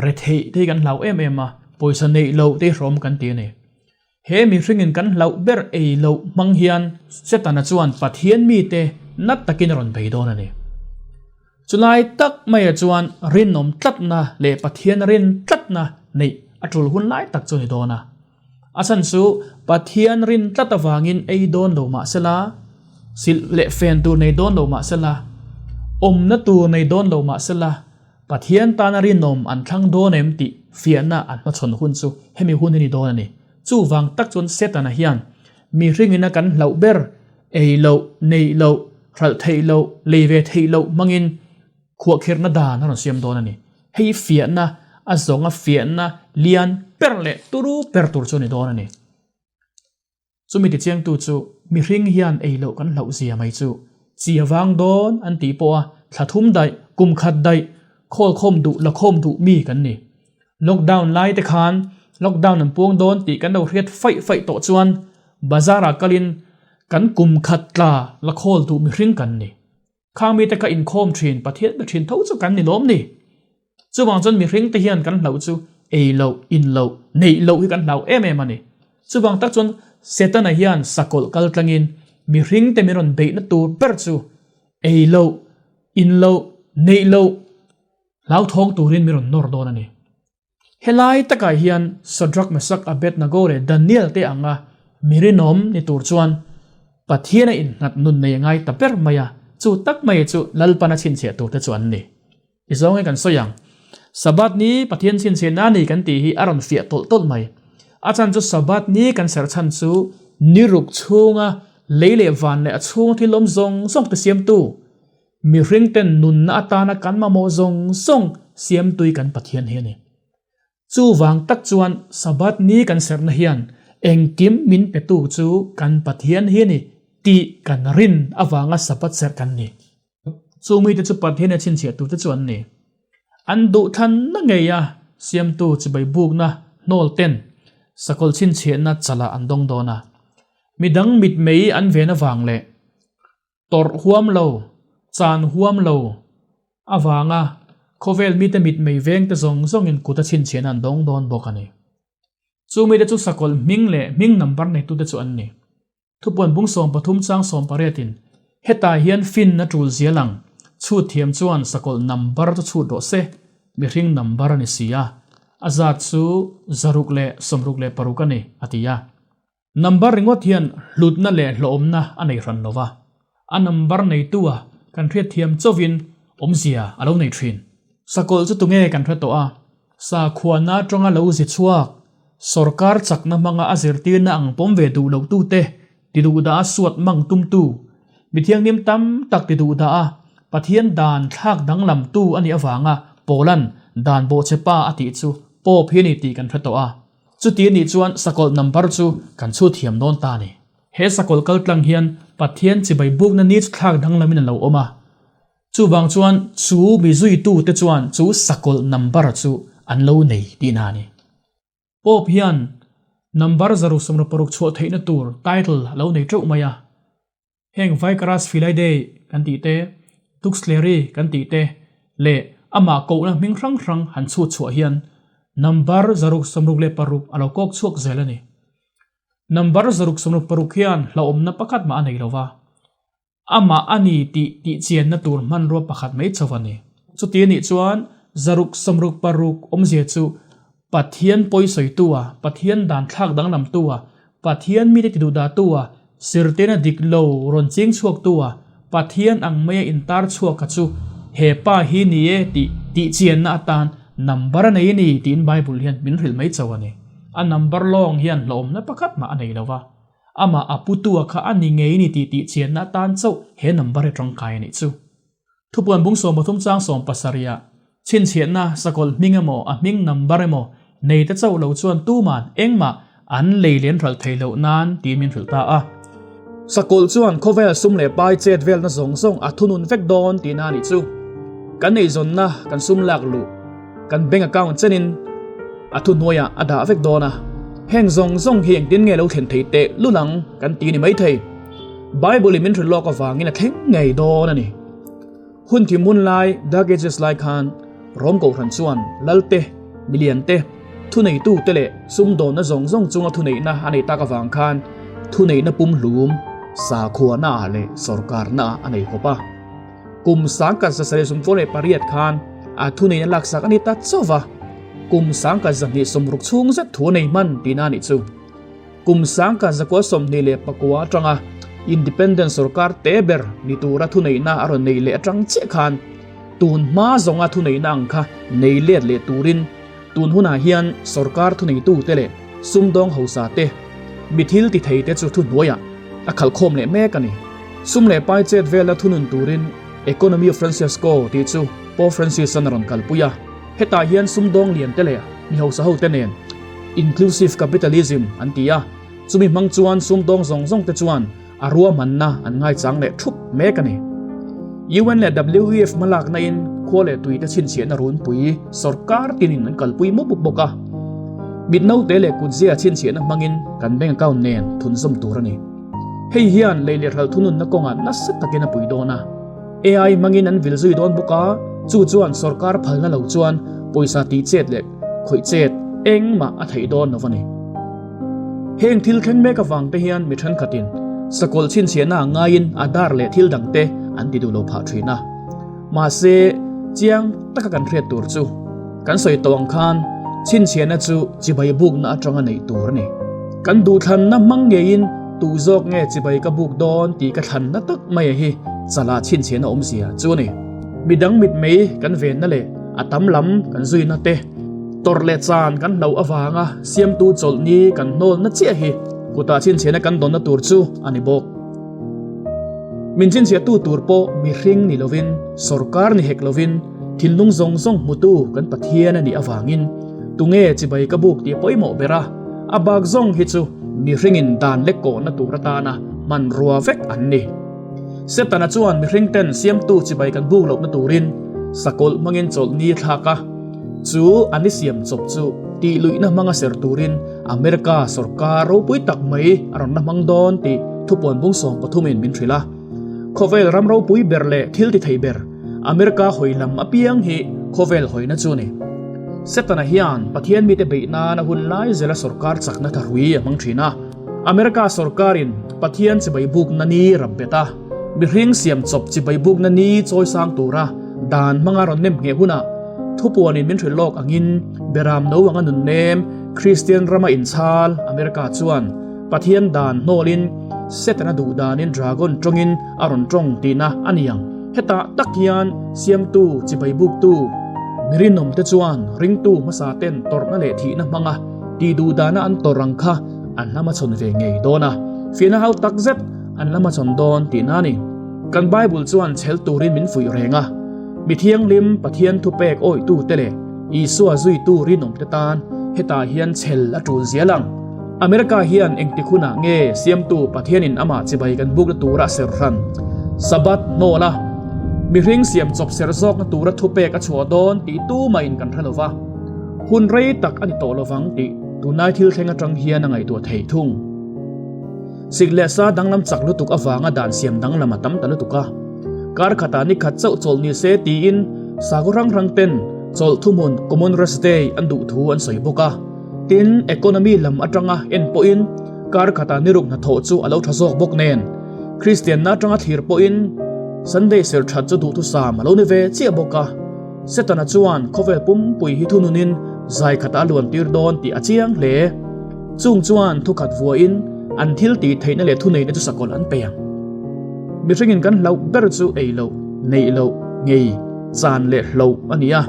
retheih te hi kan hlau em em a, pawisa neih loh te hi hrawm kan ti a ni. He mihringin kan hlauh ber ei loh hmang hian Setana chuan Pathian mite nat takin a rawn bei dawn a ni. Chulai tak maiah chuan rinawm tlatna leh Pathian rin tlatna neih a tul hun lai tak chu a ni dawn a. A chhan chu Pathian rin tlat avangin ei dawn lo mah sela, silh leh fen tur nei dawn lo mah sela, awmna tur nei dawn lo mah sela, Pathian tana rinawm an thlang dawn em tih fiahna an hmachhawn hun chu hemi hun hi ni dawn a ni. Chuvang tak chuan Setana hian mihringina kan hlauh ber, ei loh, neih loh, hralh theih loh, lei ve theih loh hmangin Khuahkhirhna dan a rawn siam dawn a ni. Hei fiahna a zawnga fiahna lian per leh turu per tur chu a ni dawn a ni. Chumi tichiangtu chu mihring hian ei loh kan hlauh zia mai chu chi a vang dawn an tih pawh a thla thum daih, kum khat daih khawl khawm duh la khawm duh mi kan ni. Lockdown lai te khan lockdown an puang dawn tih kan lo hriat faih faih tawh chuan bazar ah kalin kan kum khat tla la khawl duh mihring kan ni. Khang mite ka inkhawm thin, Pathian be thin tho chu kan ni lawm ni. Chuvang chuan mihring te hian kan hlauh chu ei loh, in loh, neih loh hi kan hlau em em a ni. Chuvang tak chuan Setana hian sakawlh kal tlangin mihring te min rawn beihna tur ber chu ei loh, in loh, neih loh hlauthawng turin min rawn nawr dawn a ni. Helai takah hian Shadrach, Meshach, Abednego leh Daniel te anga mi rinawm ni tur chuan Pathian a innghat nun nei a ngai ta ber mai a, chu tak mai chu Lalpan a chhinchhiah tur te chu an ni. I zawng e kan sawi ang. Sabbath ni Pathian chhinchhiahna a ni kan tih hi a rawn fiah tawlh tawlh mai. A chan chu Sabbath ni kan serh chhan chu ni ruk chhunga lei leh van leh a chhunga thil awm zawng zawng te siamtu Mihring ten nunna atana kan mamawh zawng zawng siamtui kan Pathian hi a ni. Chuvang tak chuan Sabbath ni kan serhna hian engkim min petu chu kan Pathian hi a ni tih kan rin avanga Sabbath serh kan ni. Chu mite chu Pathian a chhinchhiah turte chu an ni. An duhthlanna ngeia siamtu chibai bukna hnawl ten sakawlh chhinchhiahna chalah an dawng dawn a. Midang mitmei an ven avang leh Tawrh huam lo, chan huam lo avanga khawvel mite mitmei vengte zawng zawngin kut a chhinchhiahna an dawng dawn bawk a ni. Chu mite chu sakawlh hming leh hming number neitute chu an ni. Thupuan bung 13 chang 18 in hetah hian finna tul zial ang, chhut thiam chuan sakawlh number chu chhut rawh se, mihring number a ni si a, a zat chu 666 a ni, a ti a. Number ringawt hian hlutna leh hlawhawmna a nei hran lo va, a number neitua kan hriatthiam chauhin awmzia a lo nei thin. Sakawlh chu tunge kan hre tawh a, sakhuana atanga lo zi chhuak, sorkar chakna hmanga a zirtirna ang pawm ve duh lohtute ti duh dah a suat mang tumtu, mithianghlim tam tak ti duh dah a Pathian dan thlak danglamtu a nih avanga Paula'n dan bawhchhepa a tih chu Pope hi a ni tih kan hre tawh a. Chuti a nih chuan sakawlh number chu kan chhut thiam dawn ta a ni. He sakawlh kal tlang hian Pathian chibai bukna ni chu thlak danglamin a lo awm a. Chuvang chuan chu mi zuitute chuan chu sakawlh number chu an lo nei tihna a ni. Pope hian number 166 chhuah theihna tur title a lo nei teuh mai a. Heng Vicarus Filii Dei kan tih te, Dux Cleri kan tih te leh amah kohna hming hrang hrang han chhut chhuah hian number 166 a lo kawk chhuak zel a ni. Number 166 hian hlauhawmna pakhat mah a nei lo va. Amah a ni tih tihchianna tur hmanrua pakhat mai chauh a ni. Chuti a nih chuan 166 awmzia chu Pathian pawisawitu a, Pathian dan thlak danglamtu a, Pathian mite tiduhdahtu a, sirtena dik lo rawn ching chhuaktu a, Pathian ang maia intar chhuak kha chu he pa hi ni e tih tihchianna atan number a nei a ni tiin Bible hian min hrilh mai chauh a ni. A number lawng hian hlawhawmna pakhat mah a nei lo va. Amah a putua kha a ni ngei ni tih tihchianna atan chauh he number hi tangkai a nih chu. Thupuan bung 13 chang 17 ah chhinchhiahna sakawlh hming emaw a hming number emaw nei te chauh lo chuan tuman engmah an lei len hralh thei loh nan tiin min hrilh ta a. Sakawlh chuan khawvel sum leh pai chet velna zawng zawng a thunun vek dawn tihna a nih chu. Kan eizawnna kan sum lak luh kan bank account chenin a thuhnuaiah a dah vek dawn a. Heng zawng zawng hi engtin nge lo thlen thei teh lul ang kan ti ni maithei. Bible in min hrilh lawk avangin a thleng ngei dawn a ni. Hun thim hun lai, Dark Ages lai khan Rom Kohhran chuan Lalte, miliante, thuneitute leh sumdawnna zawng zawng chunga thuneihna a nei tak avang khan thuneihna pumhlum sakhuana ah leh sawrkarna ah a nei khawp a. Kum 1748 khan a thuneihna laksak a ni ta chauh va, kum 1260 chhung zet thu a nei hman tihna a nih chu. Kum 1929 atanga Independent sawrkar te ber ni tura thuneihna a rawn nei leh atang chiah khan tun hma zawnga thuneihna ang kha nei let leh turin tun hunah hian sawrkar thuneitute leh sumdawng hausa te, mi thil ti thei te chu thuhnuaiah a khalhkhawm leh mek a ni. Sum leh pai chet vela thunun turin Economy of Francesco tih chu Pope Francis-a'n a rawn kalpui a. Hetah hian sumdawng lian te leh mi hausa ho te nen Inclusive Capitalism an ti a, chumi hmang chuan sumdawng zawng zawng te chuan a ruahmanna an ngaichang leh thup mek a ni. UN leh WEF hmalakna in khua leh tui te chhinchhiahna runpui sawrkar tinin an kalpui mup mup bawk a. Mit naute leh kutzia chhinchhiahna hmangin kan bank account nen thunzawm tur a ni. Hei hian lei leh ral thununna kawngah nasa takin a pui dawn a. AI hmangin an vil zui dawn bawk a, chu chuan sawrkar phalna lo chuan pawisa tih chet leh khawih chet engmah a theih dawn lo a ni. Heng thil thleng mek avang te hian mi thenkhatin sakawlh chhinchhiahna ah ngaiin Aadhaar leh thil dang te an ti duh lo phah thin a. Mahse, chiang taka kan hriat tur chu kan sawi tawh ang khan chhinchhiahna chu chibai bukna atanga neih tur a ni. Kan duhthlanna hmang ngeiin Tu zawk nge chibai ka buk dawn tih ka thlanna tak mai a hi chalah chhinchhiahna awmzia chu a ni. Midang mitmei kan venna leh a tam lam kan zuina te, tawrh leh chan kan hlauh avanga siamtu chawlhni kan hnawlna chiah hi kutah chhinchhiahna kan dawnna tur chu a ni bawk. Min chhinchhiahtu tur pawh mihring ni lovin, sawrkar ni hek lovin, thinlung zawng zawng hmutu kan Pathian a nih avangin tunge chibai ka buk tih a pawimawh ber a. A bak zawng hi chu mihringin dan lek kawhna tur atana hmanrua vek an ni. Setana chuan mihringten siamtu chibai kan buk lohna turin sakawlh hmangin chawlhni a thlak a, chu a ni siam chawp chu tihluihna hmanga ser turin America sawrkar ropui tak mai a rawn la hmang dawn tih thupuan bung 13 in min hrilh a. Khawvel ram ropui ber leh thil ti thei ber America hawi lam apiang hi khawvel hawina chu a ni. Setana hian Pathian mite beih nan a hun lai zela sawrkar chakna thahrui a hmang thin a. America sawrkarin Pathian chibai bukna ni rap bet a, mihring siam chawp chibai bukna ni chawi sang tura dan hmanga rawn nem ngheh hunah thupuanin min hrilh lawk angin Beram no anga nunnem Kristian rama inchhal America chuan Pathian dan hnawlin Setana duh danin dragon tawngin a rawn tawng tihna a ni ang. Hetah tak hian siamtu, chibai buktu, mi rinawmte chuan ringtu hmasa ten tawrhna leh thihna hmanga tih duh dana an tawrh ang kha an la hmachhawn ve ngei dawn a, fiahna hau tak zet an la hmachhawn dawn tihna a ni. Kan Bible chuan chhel turin min fuih reng a, mi thianghlim Pathian thupek awihtute leh Isua zuitu rinawmte tan hetah hian chhel a tul zial ang. America hian engtik hunah nge siamtu Pathianin amah chibai kan bukna tura a ser hran? Sabbath hnawl a, mihring siam chawp ser zawkna tura thupek a chhuah dawn tih tumahin kan hre lo va. Hun rei tak a ni tawh lovang tih tunlai thil thleng atang hian a ngaihtuah theih thung. Sik leh sa danglam chak lutuk avanga dan siam danglam a tam ta lutuk a. Kar khatah ni khat chauh chawlh ni se tiin sakhaw hrang hrang ten chawlh thuhmun Common Rest Day an duh thu an sawi bawk a. Tin, economy lam atanga en pawhin kar khatah ni ruk hnathawh chu a lo tha zawk bawk nen, Kristianna atanga thlir pawhin Sunday serh that chu duhthusam a lo ni ve chiah bawk a. Setana chuan khawvel pumpui hi thununin zai khatah a luan tir dawn tih a chiang hle. Chung chuan thukhat vuahin an thil tih theihna leh thuneihna chu sakawlh an pe ang. Mihringin kan hlauh ber chu ei loh, neih loh, ngei, chan leh hloh a ni a.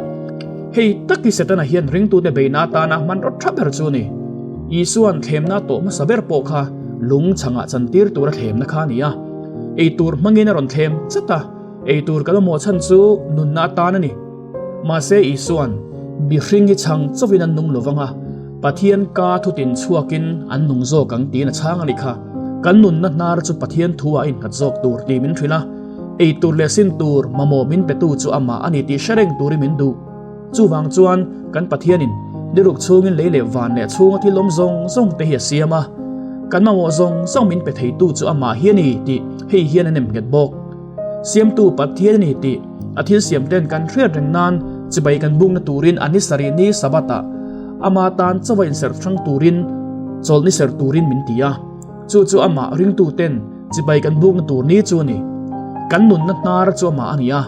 Hei tak hi Setana hian ringtute beihna atana hmanraw tha ber chu a ni. Isua'n thlemna tawh hmasa ber pawh kha lung chhangah chantir tura thlemna kha a ni a. Ei tur hmangin a rawn thlem chat a. Ei tur kan mamawh chhan chu nunna atan a ni. Mahse Isua'n, Mihring hi chhang chauhin an nung lovang a, Pathian ka thutin chhuakin an nung zawk ang tiin a chhang a ni kha. Kan nunna hnar chu Pathian thu ah a innghat zawk tur tih min hrilh a, ei tur leh sin tur mamawh min petu chu amah a ni tih hre reng turin min duh. Chuvang chuan kan Pathianin niruk chhungin lei leh van leh chhunga thil awm zawng zawng te hi a siam a, kan mamawh zawng zawng min pe theitu chu amah hi a ni tih hei hian a nem nghet bawk. Siamtu Pathian a ni tih a thil siam ten kan hriat reng nan chibai kan bukna turin a ni sarih ni Sabbath-ah ama tan chawa inserh hrang turin chawlh ni serh turin min ti a. Chu chu amah ringtu ten chibai kan bukna tur ni chu a ni. Kan nunna hnar chu amah a ni a,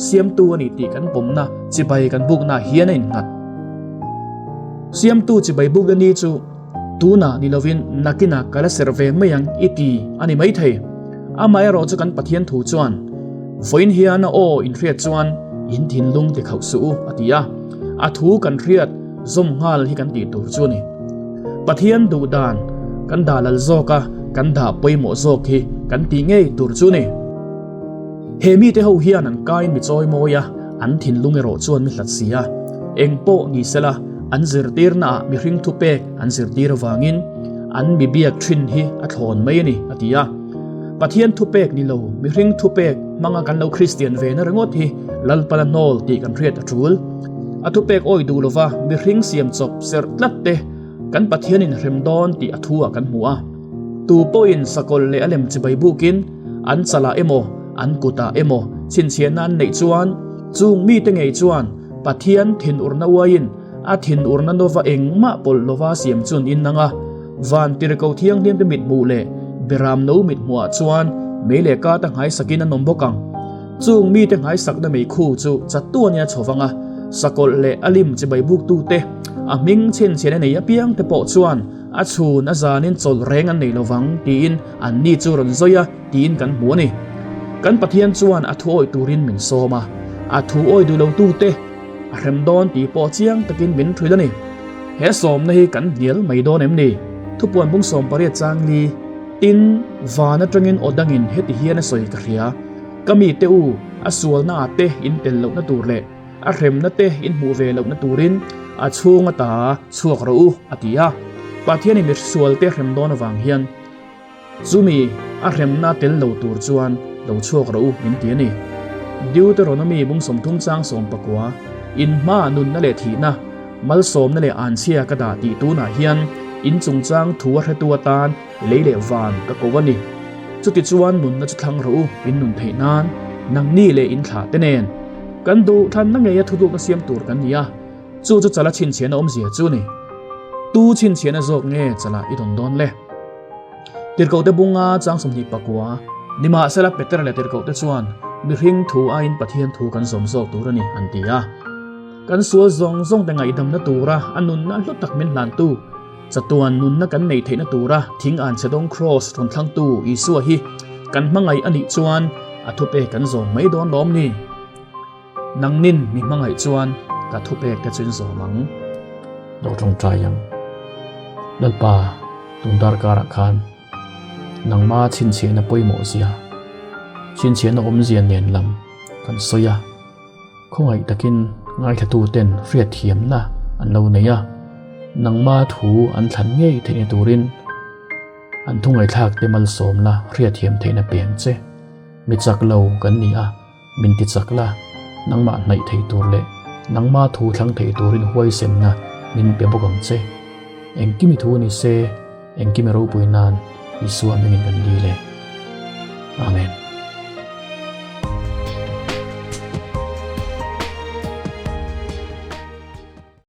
Siamtu a ni tih kan pawmna chibai kan bukna hian a innghat. Siamtu chibai bukna ni chu. Tunah ni lovin nakinah ka la serh ve mai ang i ti a ni maithei. Amaherawh chu kan Pathian thu chuan, Vawiin hian a aw inhriat chuan in thinlung ti khauh suh u a ti a. A thu kan hriat zawm nghal hi kan tih tur chu a ni. Pathian duh dan kan dah lal zawk a, kan dah pawimawh zawk hi kan tih ngei tur chu a ni. He mite ho hian an kain mi chawi mawi a, an thinlung erawh chuan mi hlat si a. Eng pawh ni sela, an zirtirnaah mihring thupek an zirtir avangin an mi biak thin hi a thlawn mai a ni, a ti a. Pathian thupek ni lo, mihring thupek hmanga kan lo Kristian ve na ringawt hi Lalpana hnawl tih kan hriat a tul. A thupek awi duh lova mihring siam chawp serh tlat te kan Pathianin hrem dawn tih a thu-ah kan hmu a. Tu pawhin sakawlh leh a lem chibai bukin an chalah emaw, an kutah emaw chhinchhiahna an neih chuan chung mite ngei chuan Pathian thinurna uaiin a thinurna nova engmah pawlh lova siam chun in nang a, van tirhkoh thianghlimte mithmuh leh beram no mithmuhah chuan mei leh kata nghaisakin an awm bawk ang. Chung mite nghaisakna meikhu chu chatuanin a chho vang a, sakawlh leh a lim chibai buktute, a hming chhinchhiahna nei apiangte pawh chuan a chhun a zanin chawlh reng an nei lovang tiin anni chu rawn zawi a tiin kan hmu a ni. Kan Pathian chuan a thu awih turin min sawm a, a thu awih duh lotute a hrem dawn tih pawh chiang takin min hrilh a ni. He sawmna hi kan hnial mai dawn em ni? Thupuan bung 18 chang li, Tin, van atangin aw dangin heti hian a sawi ka hria, Ka mite u, a sualna ah te in tel lohna tur leh a hremna te in hmuh ve lohna turin a chhung ata chhuak rawh u, a ti a. Pathianin misualte hrem dawn avang hian, Chumi a hremna tel lo tur chuan lo chhuak rawh u min ti a ni. Deuteronomy bung 30 chang 19, In hmaah nunna leh thihna, malsawmna leh anchhia ka dah tih tunah hian in chungchang thu a hretu atan lei leh van ka ko a ni. Chutichuan nunna chu thlang rawh u in nun theih nan, nangni leh in thlah te nen. Kan duh thlanna ngeia thuthlukna siam tur kan ni a. Chu chu chala chhinchhiahna awmzia chu ni. Tu chhinchhiahna zawk nge chala i dawn dawn le? Tirhkohte bunga chang 29, Nimahsela Petera leh tirhkohte chuan, Mihring thu aiin Pathian thu kan zawm zawk tur a ni, an ti a. Kan sual zawng zawngte ngaihdamna tura a nunna hlu tak min hlantu, chatuan nunna kan neih theihna tura thing an chhe dawng kraws rawn thlangtu Isua hi kan hmangaih a nih chuan a thupek kan zawm mai dawn lawm ni? Nangnin mi hmangaih chuan ka thupek te chu in zawm ang. Lo tawngtai ang. Lalpa, tun darkarah khan nangma chhinchhiahna pawimawh zia, chhinchhiahna awmzia nen lam kan sawi a. Khawngaih takin ngaithla ten hriatthiamna an lo nei a, nangma thu an thlan ngei theihna turin an thu ngaihthlak te malsawmna hriatthiam theihna peng che. Mi chak lo kan ni a. Min ti chak la, nangmah hnaih thei tur leh nangma thu thlang thei turin huaisenna min pe bawk ang che. Engkim i thu ni se, engkim i ropui nan Isua hmingin kan dil e. Amen.